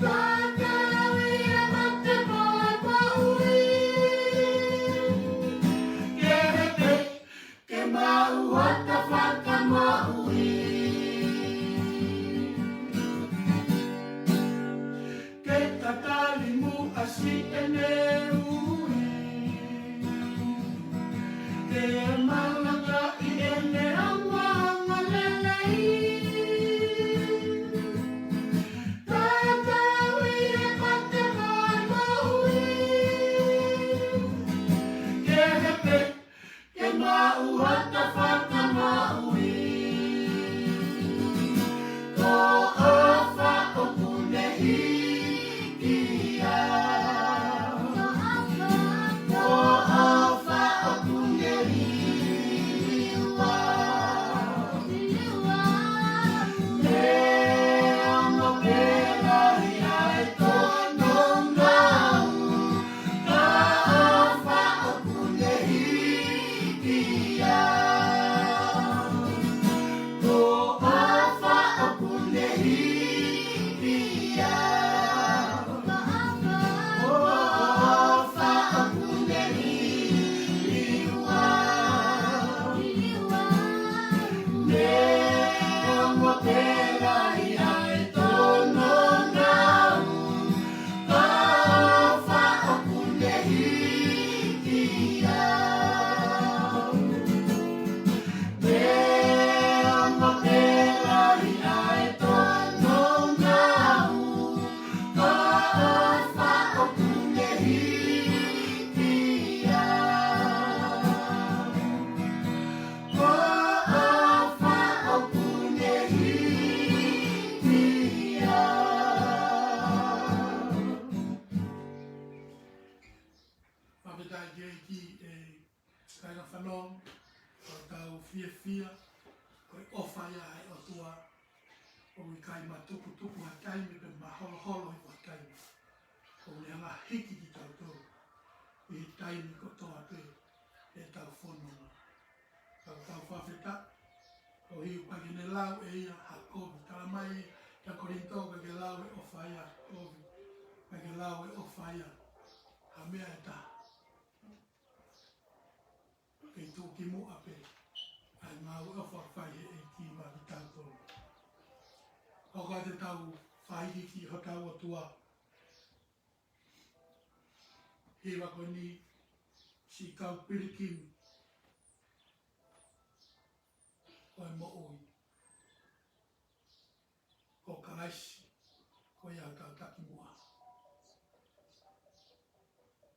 Tatau ia mo te pole moʻui. Kehe pē ke maʻu hoto fakamoʻui. Ke tatali muʻa siʻene ui. Ke malangaʻi ʻene ongoongo lelei. Tatau ia mo te pole moʻui. Kehe pē ke maʻu hoto fakamoʻui. Ko e ʻofa ʻoku ne hiki ia. Ko e ʻofa ʻoku ne hiki fiefia, ko e ʻofa ia ʻa e ʻOtua, ʻoku ʻikai matukutuku ha taimi pe maholoholo ʻi ha taimi. ʻOku ne hanga ʻo hiki kitautolu ʻi he taimi kotoa pē ʻetau fononga. Ka ʻoku tau fakafetaʻi, ʻoku ʻikai ke ne lau ʻe ia ha kovi. Talamai ʻe Tau Kolinitō, ʻikai ke lau ʻe he ʻofa ia ha kovi, ʻikai ke lau ʻe he ʻofa ia ha meʻa ʻe taha. Kei tuʻu ki muʻa pē ʻa e ngāue ʻofa ʻoku fai ʻe he ʻEiki maʻa kitautolu. ʻOku ʻikai te tau fai hiki hotau ʻOtua. Hiva ko eni, siʻi kau pilikimi ʻo e moʻui, ko Kalaisi, ko ia hotau takimuʻa.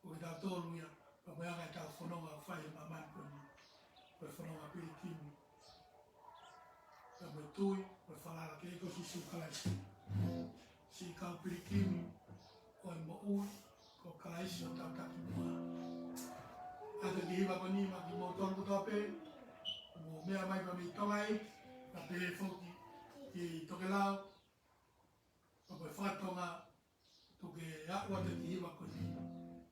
Ko kitautolu ia, pea mo e anga ʻetau fononga ʻoku fai he māmani ko eni, ko e fononga pilikimi, pea mo e tui, ko e falala ki he ʻEiki ko Sīsū Kalaisi. Siʻi kau pilikimi ʻo e moʻui, ko Kalaisi hotau takimuʻa. ʻAtu ki he hiva ko eni maʻa kimoutolu kotoa pē, mou meʻa mai pea mei Tonga ē, pea pehē foki ki tokelau, pea mo e faka-Tonga, tuku ke aʻu atu ki he hiva ko eni,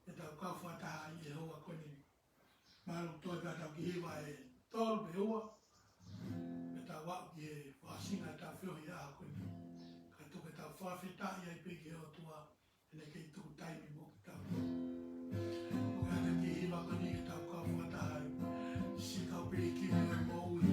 ke tau kau fakataha ʻi he houa ko eni. Mahalo toe pē ʻetau kiʻi hiva ʻe tolu pe ua, pea tau aʻu ki he fakaʻosinga ʻetau feohi ʻaho ko eni. Kae tuku ke tau fakafetaʻi ai pē ki he ʻOtua, heʻene kei tuku taimi mo kitautolu. ʻOku ʻi ai ʻetau kiʻi hiva ko eni ke tau kau fakataha ai. Siʻi kau pilikimi ʻo e moʻui.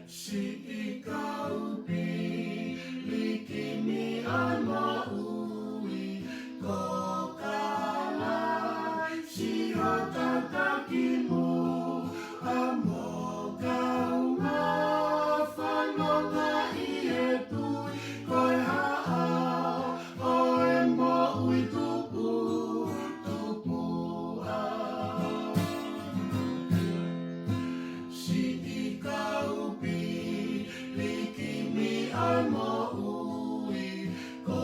Siʻi kau pilikimi ʻo e moʻui, ko Kalaisi hotau takimuʻa, mo kaungā fononga ʻi he tui, ko e haʻa ʻo e moʻui tupu, tupuʻa. Siʻi kau pilikimi ʻo e moʻui, ko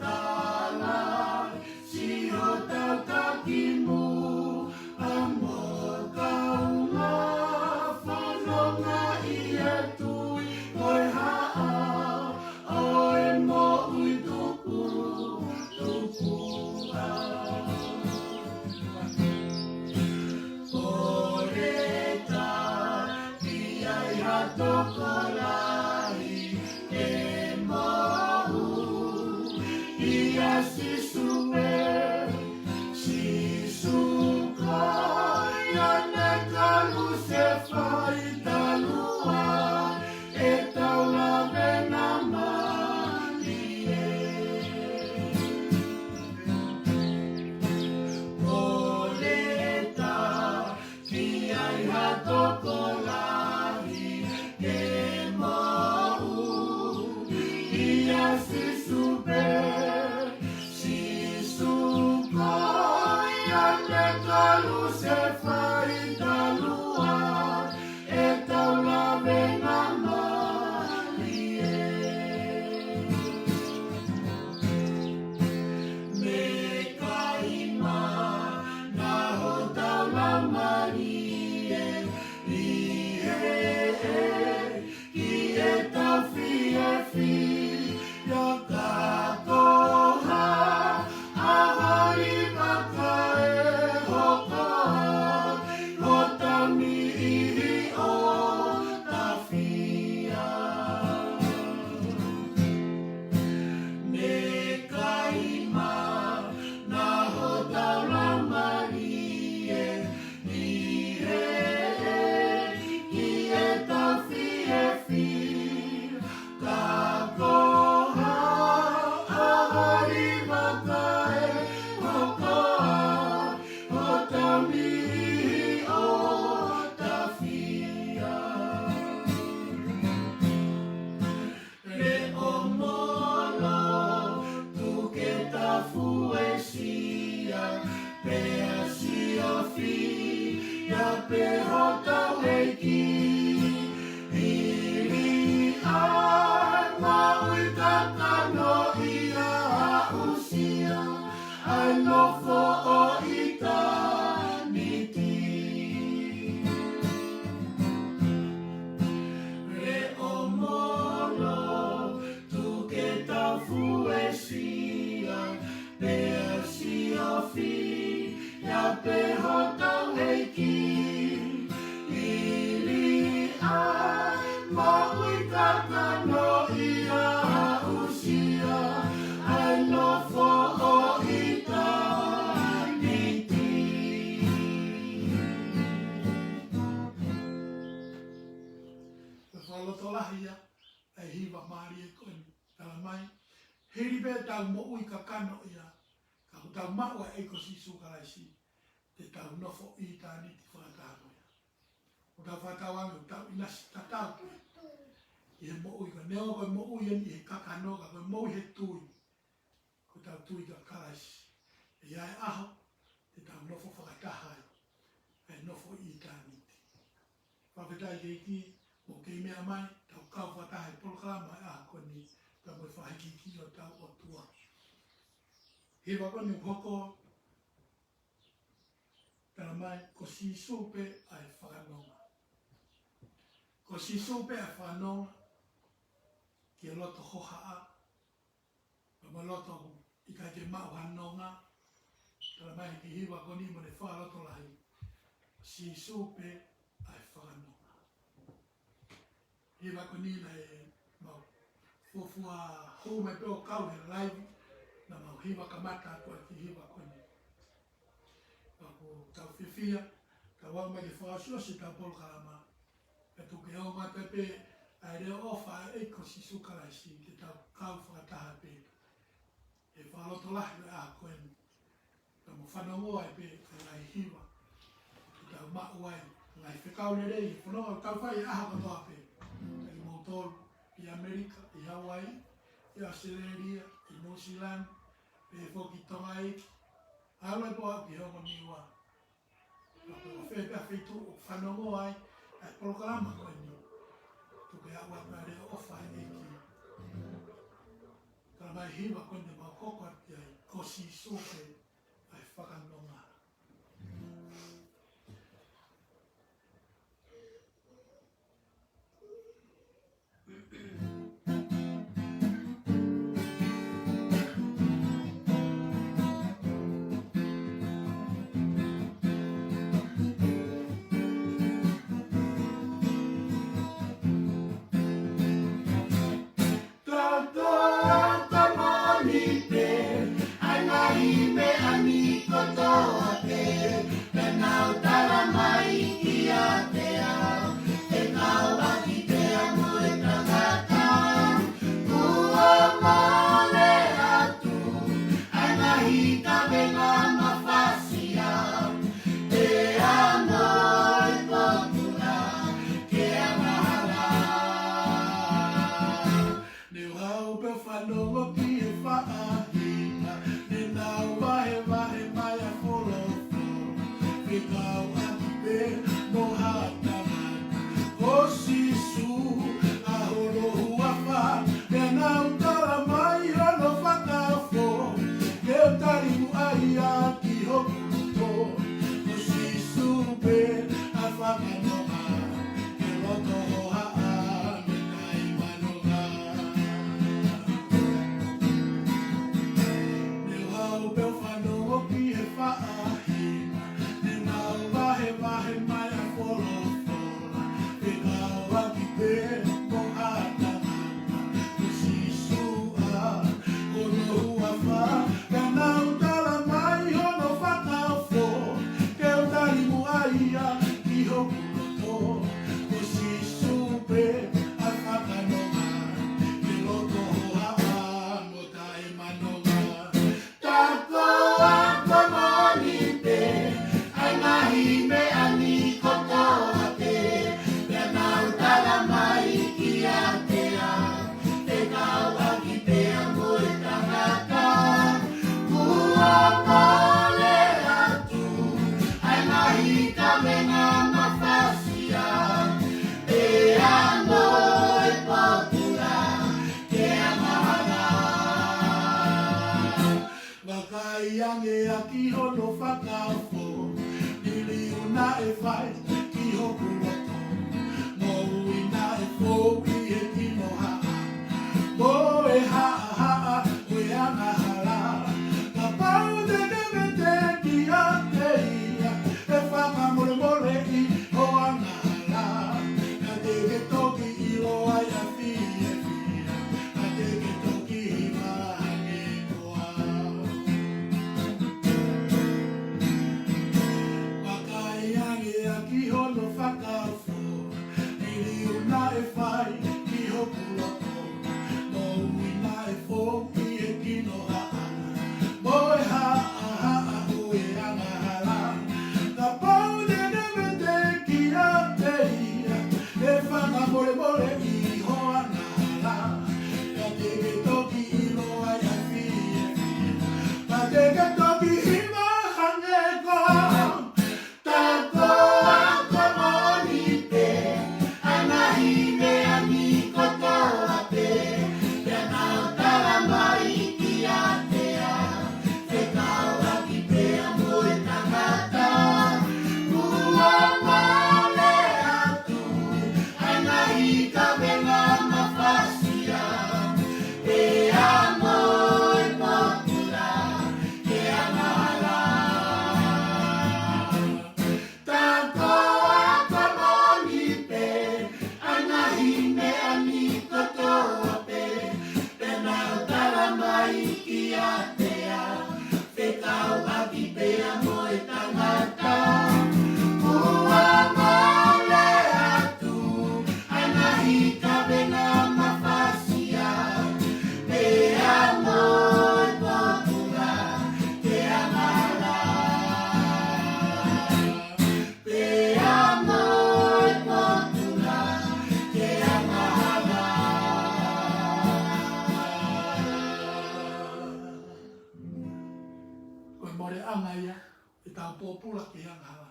Kalaisi hotau takimuʻa, mo kaungā fononga ʻi he tui, ko e haʻa ʻo e moʻui tupu, tupuʻa. Kole atu ki ai ha tokolahi ke moʻui ʻia Sīsū pē. Sīsū ko ia naʻe kalusefai talu ai ʻetau lavengamālie. Kole atu ki ai ha tokolahi ke moʻui ʻia Sīsū pē. Sīsū ko ia naʻe kalusefai talu ai ʻetau lavengamālie. Meʻa maʻa hotau laumālie, ʻi he ʻEiki ʻetau fiefia, nofo ʻo ʻitāniti. Leʻo molo, tuku ke tau fuesia, pea siofia pē hotau ʻEiki. Hili ʻa e moʻui kakano ia, aʻusia ʻa e nofo ʻo ʻitāniti. Ko e fakalotolahi ia ʻa e hiva mālie ko eni. Talamai, hili pē ʻetau moʻui kakano ia, ka kuo tau maʻu ʻa e ʻEiki ko Sīsū Kalaisi, te tau nofo ʻitāniti fakataha mo ia. ʻOku tau fakatauange ʻoku tau ʻinasi tatau pē ʻi he moʻui ko eni, neongo ko e moʻui eni ʻi he kakano, ka ko e moʻui he tui. Ko ʻetau tui kia Kalaisi. ʻE ʻi ai e ʻaho te tau nofo fakataha ai, ʻa e nofo ʻitāniti. Fakafetaʻi ki he ʻEiki, mou kei meʻa mai, tau kau fakataha he polokalama ʻo e ʻaho ko eni, pea mo e fakahīkihiki ʻo hotau ʻOtua. Hiva ko eni ʻoku hoko, talamai, ko Sīsū pē ʻa e fakanonga. Ko Sīsū pē ʻa e fakanonga ki he loto hohaʻa, pea mo e loto ʻikai ke maʻu ha nonga. Talamai ʻe he kiʻi hiva ko eni mo ʻene fakalotolahi, Sīsū pē ʻa e fakanonga. Hiva ko eni naʻe mau fuofua hū mai pē ʻo kau he live, naʻa mau hiva kamata atu ʻa e kiʻi hiva ko eni. Pea ʻoku tau fiefia, tau aʻu mai ke fakaʻosiʻosi ʻetau polokalama, pea tuku ke ongo atu pē ʻa e leʻo ʻofa ʻa e ʻEiki ko Sīsū Kalaisi, ke tau kau fakataha pē he fakalotolahi ʻo e ʻaho ko eni. Pea mo fanongo ai pē ʻa e ngaahi hiva ke tau maʻu ai, ngaahi fekau lelei, fanongo ʻoku tau fai he ʻaho kotoa pē. Kiate kimoutolu ʻi ʻAmelika, ʻi Hawaii, ʻi ʻAositelēlia, ʻi Nuʻusila, pehē foki Tonga iiki, ʻalu atu ʻo aʻu ki Tonga Niua. Ka ko fē pē ʻa e feituʻu ʻoku fanongo ai ʻa e polokalama ko eni, tuku ke aʻu atu ʻa e leʻo ʻofa ʻa e ʻEiki. Talamai hiva ko eni mau hoko atu ki ai, ko Sīsū pē ʻa e fakanonga. Tau toʻo ʻa e moʻoni pē ʻa e ngaahi meʻa ni kotoa pē, pea nau talamai kiate au, ʻe kau ʻaki pea mo e tangata. Kuo mole atu ʻa e ngaahi kavenga mafasia, pea mo e potula ke angahala. Ne u haʻu pē ʻo fanongo ki he faʻahinga, ne nau vahevahe mai ʻa e folofola, fekauʻaki pē mo ha tangata. Ko Sīsū ʻa hono huafa, pea nau talamai hono fakafō, ke u tali muʻa ia ki hoku loto. Ko Sīsū pē ʻa e fakanonga, ki he loto hohaʻa mo e taimi nonga. Kiate ia, fekauʻaki pea mo e tangata. Kuo mole atu ʻa e ngaahi kavenga mafasia, pea mo e potungāue ke angahala. Pea mo e potungāue ke angahala. Ko e moleʻanga ia ʻetau pōpula ki he angahala,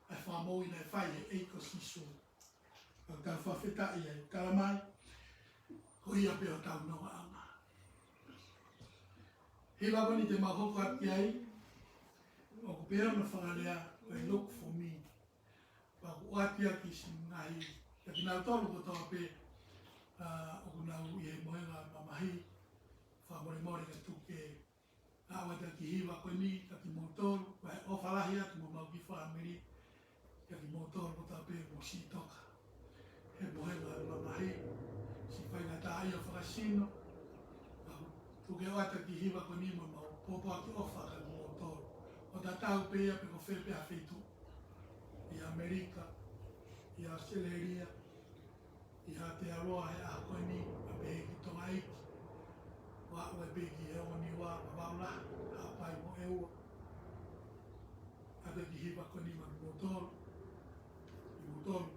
ʻa e fakamoʻui naʻe fai ʻe he ʻEiki ko Sīsū. Ka tau fakafetaʻi ai, tala mai, ko ia pē hotau nofoʻanga. Hiva ko eni te mau hoko atu ki ai, ʻoku pehē hono fakalea, ko e look for me. Pea ʻoku ʻoatu ia ki siʻi ngaahi, kia kinautolu kotoa pē, ʻa, ʻoku nau ʻi he mohenga mamahi, fakamolemole ka tuku ke ʻoatu ʻa e kiʻi hiva ko eni kia kimoutolu, ko e ʻofa lahi atu mo homau kiʻi fāmili, kia kimoutolu kotoa pē mou siʻi toka he mohenga mamahi, siʻi faingataʻaʻia fakasino, ka tuku ke ʻoatu ʻa e kiʻi hiva ko eni mo mau pōpoaki ʻofa kia kimoutolu. ʻO tatau pē ia pe ko fē pē ha feituʻu, ʻi ʻAmelika, ʻi ʻAositelēlia, ʻi Aotearoa he ʻaho ko eni, ʻa pehē ki Tonga ʻEiki. Ua ue pē ki he ongo Niua, Vavaʻu lahi, Haʻapai mo ʻEua. ʻOatu ʻa e kiʻi hiva ko eni maʻa kimoutolu, kimoutolu.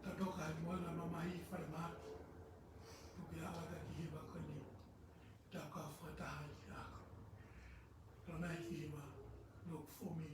Tau toka he mohenga mamahi falemahaki. Tuku ke ʻoatu ʻa e kiʻi hiva ko eni. Tau kau fakataha ʻi he ako. Tala mai e kiʻi hiva, look for me.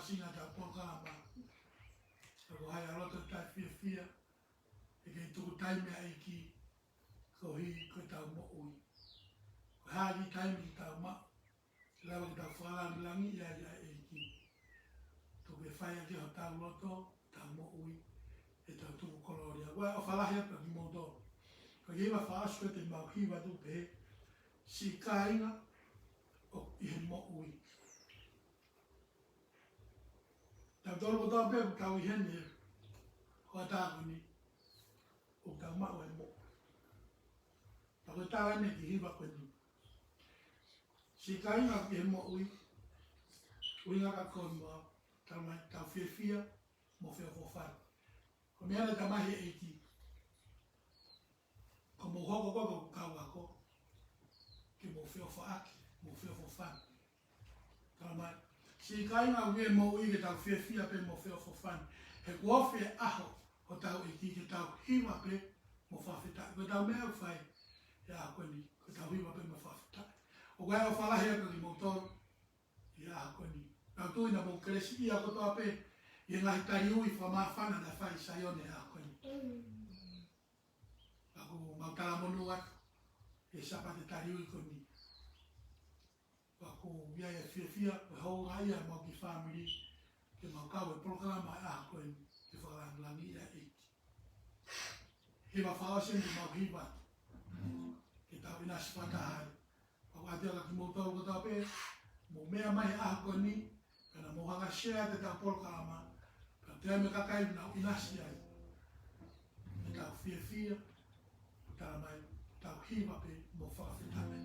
Sina ta polokalama. Ka ko hai ʻa loto taʻefiefia, ʻe kei tuku taimi ʻa e ʻEiki, koeʻuhi ko ʻetau moʻui. Ko e hā e kiʻi taimi te tau maʻu, lava ke tau fakalāngilangiʻi ai ʻa e ʻEiki. Tuku ke fai ʻaki hotau loto, tau moʻui, ʻetau tuku kolōlia. Ko e ʻofa lahi atu kiate kimoutolu. Ko e hiva fakaʻosi ko ē te mau hiva atu pē, Siʻi kāinga ʻoku ʻi he moʻui. Tautolu kotoa pē ʻoku tau ʻi heni he hoʻatā ko eni, ʻoku tau maʻu e moʻui. Pea ko e taha eni e kiʻi hiva ko eni. Siʻi kāinga ʻoku ʻi he moʻui, ʻuhinga ka ko e mo, tau mai, tau fiefia mo feʻofoʻofani. Ko e meʻa naʻe talamai ʻe he ʻEiki, ko hoʻomou hoko ko ē ko e kau ako, ke mou feʻofaʻaki, mou feʻofoʻofani. Talamai, siʻi kāinga ʻoku ʻi he moʻui ke tau fiefia pē mo feʻofoʻofani. He kuo ofi e ʻaho hotau ʻEiki ke tau hiva pē mo fakafetaʻi. Ko ʻetau meʻa ʻoku fai he ʻaho ko eni, ko ʻetau hiva pē mo fakafetaʻi. ʻOku ou ʻofa lahi atu kiate kimoutolu he ʻaho ko eni. Naʻa ku tui naʻa mou kelesiʻia kotoa pē ʻi he ngaahi tali ui fakamāfana naʻe fai ʻe Saione he ʻaho ko eni. Pea ʻoku mau talamonū atu he Sāpate tali ui ko eni. Pea ʻoku ʻi ai e fiefia, ko e houngaʻia ʻemau kiʻi fāmili, ke mau kau he polokalama he ʻaho ko eni, ke fakalāngilangiʻi ʻa e ʻEiki. Hiva fakaʻosi eni ke mau hiva, ke tau ʻinasi fakataha ai. Pea ʻoatu kiate kimoutolu kotoa pē, mou meʻa mai he ʻaho ko eni, pea naʻa mou hanga ʻo share atu ʻetau polokalama, pea toe ʻi ai mo e kakai ʻoku nau ʻinasi ai. Ke tau fiefia, talamai, tau hiva pē mo fakafetaʻi.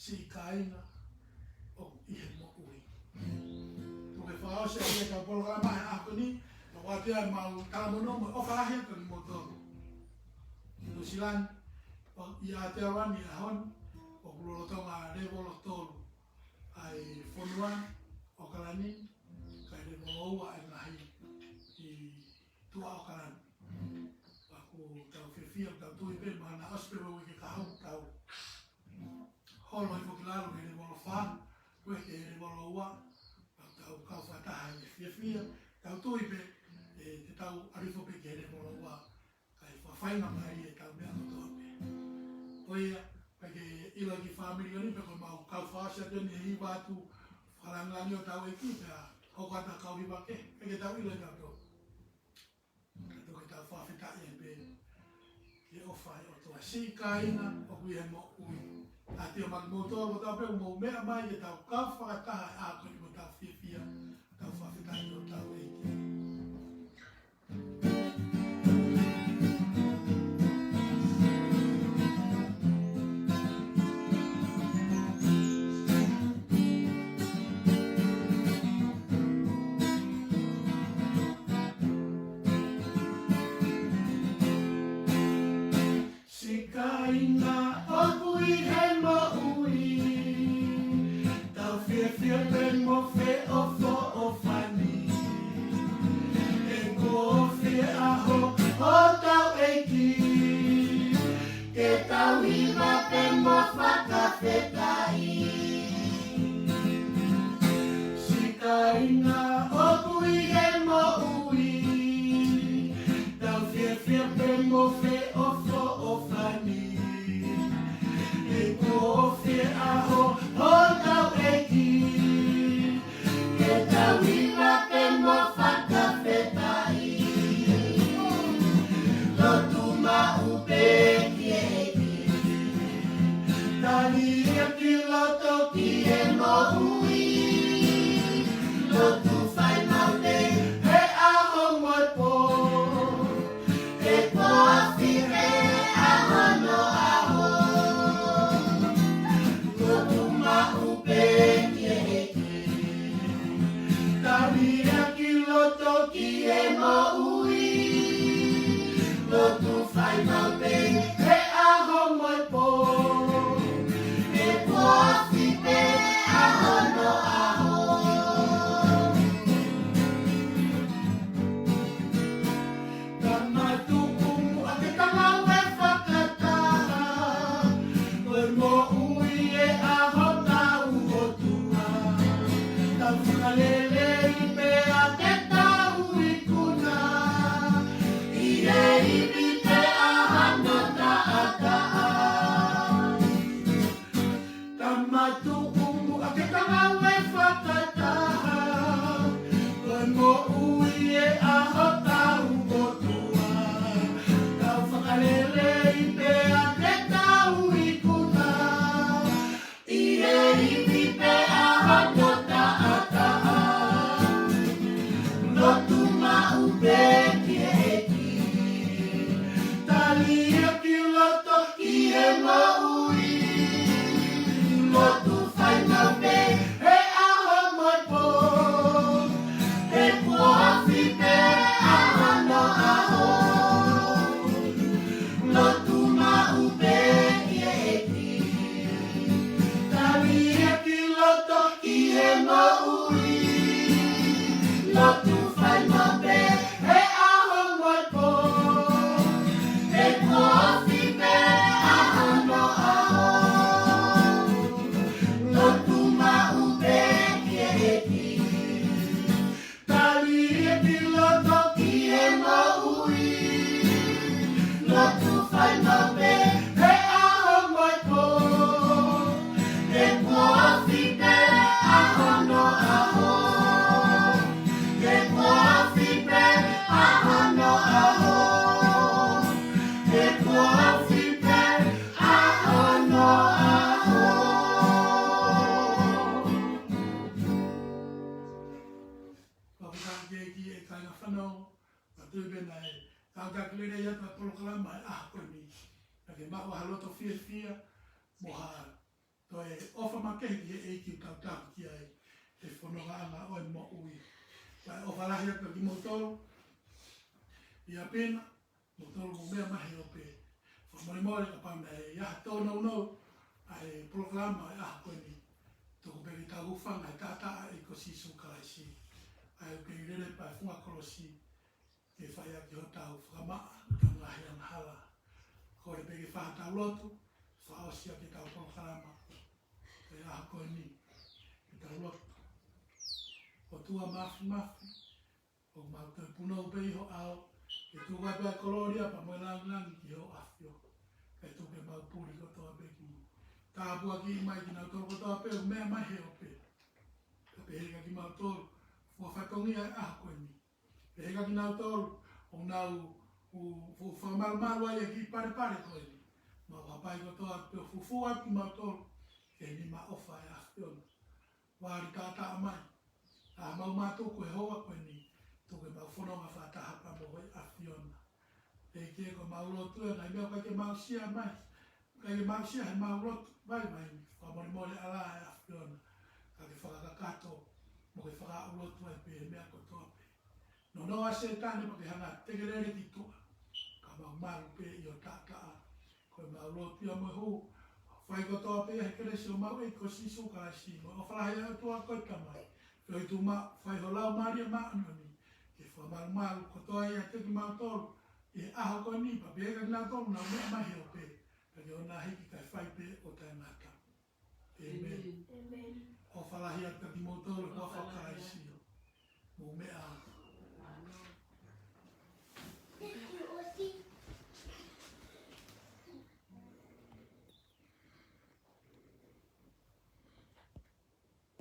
Siʻi kāinga ʻoku ʻi he moʻui. Ko e fakaʻosi ʻa ʻetau polokalama he ʻaho ko eni, pea ʻoatu ʻemau talamonū mo e ʻofa lahi atu kiate kimoutolu. Nuʻusila ni, ʻo ʻi Aotearoa ni he ʻaho ni, ʻoku lolotonga lēvolo tolu ʻa e fonua ʻAokalani, kae lēvolo ua ʻa e ngaahi ʻi tuʻa ʻAokalani. Pea ʻoku tau fiefia, tau tui pē, mahalo naʻe ʻosi pē e uike kahaʻu, tau holo hifo ki lalo ki he lēvolo fā, ko e ki he lēvolo ua, pea tau kau fakataha he fiefia, tau tui pē, ʻe, te tau ʻalu hifo pē ki he lēvolo ua, kae fakafaingamālie ʻetau meʻa kotoa pē. Ko ia, pea ke ʻilo e kiʻi fāmili ko eni, pea ko ʻemau kau fakaʻosi atu eni he hiva atu, fakalāngilangiʻi hotau ʻEiki, pea hoko atu ha kau hiva kehe, pea ke tau ʻilo ʻe tautolu. Ka tau ke tau fakafetaʻi ai pē ki he ʻofa ʻa e ʻOtua. Siʻi kāinga ʻoku ʻi he moʻui. ʻOatu kiate kimoutolu kotoa pē ʻoku mou meʻa mai ke tau kau fakataha he ʻaho ko eni mo tau fiefia, tau fakafetaʻi ki hotau ʻEiki. Siʻi kāinga ʻoku ʻi he moʻui, tau fiefia pē mo feʻofoʻofani. He kuo ofi e ʻaho hotau ʻEiki, ke tau hiva pē mo fakafetaʻi. Siʻi kāinga ʻoku ʻi he moʻui, tau fiefia pē mo feʻofoʻofani. He kuo ofi e ʻaho hotau ʻEiki, ke tau hiva pē mo fakafetaʻi. Lotu maʻu pē ki he ʻEiki. Tali ʻa e kiʻi loto ki he moʻui. Lotu fai maʻu pē he ʻaho mo e pō. He kuo ofi pē ʻa hono ʻaho. Lotu maʻu pē ki he ʻEiki. Tali ʻa e kiʻi loto ki he moʻui. Lotu fai maʻu pē he ʻaho mo e pō. He kuo ofi pē ʻa hono ʻaho. Ka matuku muʻa ke tau lau e fakataha, ko e moʻui e ʻaho tau ʻOtua. Tau fakalelei Ke ki he kāinga fanongo, ʻoku ou tui pē naʻe tāutaki lelei atu ʻa e polokalama ʻo e ʻaho ko eni. Naʻa ke maʻu ha loto fiefia, mo ha toe ʻofa makehe ki he ʻEiki ʻoku tau tauhi ki ai he fonongaʻanga ʻo e moʻui. Pea ʻofa lahi atu kimoutolu, ia pena, moutolu mou meʻa mai he ope. Fakamolemole kapau naʻe ʻi ai ha tōnounou ʻa e polokalama ʻo e ʻaho ko eni. Tuku pē ke tau hūfanga he taʻataʻa ʻo e ʻEiki ko Sīsū Kalaisi. ʻA ia ʻoku kei lele pē ʻi he funga kolosi, ke fai ʻaki hotau fakamaʻa ʻetau ngaahi angahala. Kole pē ke fai hotau lotu, fakaʻosi ʻaki ʻetau polokalama ʻo e ʻaho ko eni. Ke tau lotu. ʻOtua Māfimafi, ʻoku mau toe punou pē ʻi ho ʻao, ke tuku atu ʻa e kolōlia pea mo e lāngilangi ki hoʻo ʻAfio. Kae tuku ke mau puli kotoa pē ki. Tāpuakiʻi mai kinautolu kotoa pē ʻoku meʻa mai he ope. Kae pehē kiate kimautolu, fua fatongia ʻo e ʻaho ko eni. Pehē kiate kinautolu ʻoku nau fu-, fu-, fakamalumalu ai ʻa e kiʻi palepale ko eni. Mau hapai kotoa pē ʻo fufū atu kimautolu ki he nima ʻofa ʻo e ʻAfiona. Vali taʻataʻa mai ʻa homau mātuku he houa ko eni, tuku ke mau fononga fakataha pea mo ho ʻAfiona. ʻEiki, ko ʻemau lotu ʻa e ngaahi meʻa ʻoku ʻikai ke mau sio mai, ʻikai ke mau sio he mau lotu vaivai ni, fakamolemole ʻalā ʻe ʻAfiona, ka ke fakakakato mo ke fakaʻulotu ai pē he meʻa kotoa pē. Nonoʻo ʻa Sētane pea ke hanga ʻo teke lele ki tuʻa, ka mau malu pē ʻi ho taʻataʻa. Ko ʻemau lotu ia mo e hū, fai kotoa pē ia he kelesi ʻo homau ʻEiki ko Sīsū Kalaisi, mo e ʻofa lahi ʻa e ʻOtua ko e Tamai, feohi tuʻu maʻu, fai ho Laumālie Māʻoniʻoni ke fakamalumalu kotoa ia kiate kimautolu ʻi he ʻaho ko eni, pea pehē kiate kinautolu ʻoku nau meʻa mai he ope, pea ke ʻoua naʻa hiki kae fai pē ʻo taʻengata. ʻĒmeni. ʻĒmeni. ʻOfa lahi atu kiate kimoutolu, ʻofa ʻa Kalaisi. Mou meʻa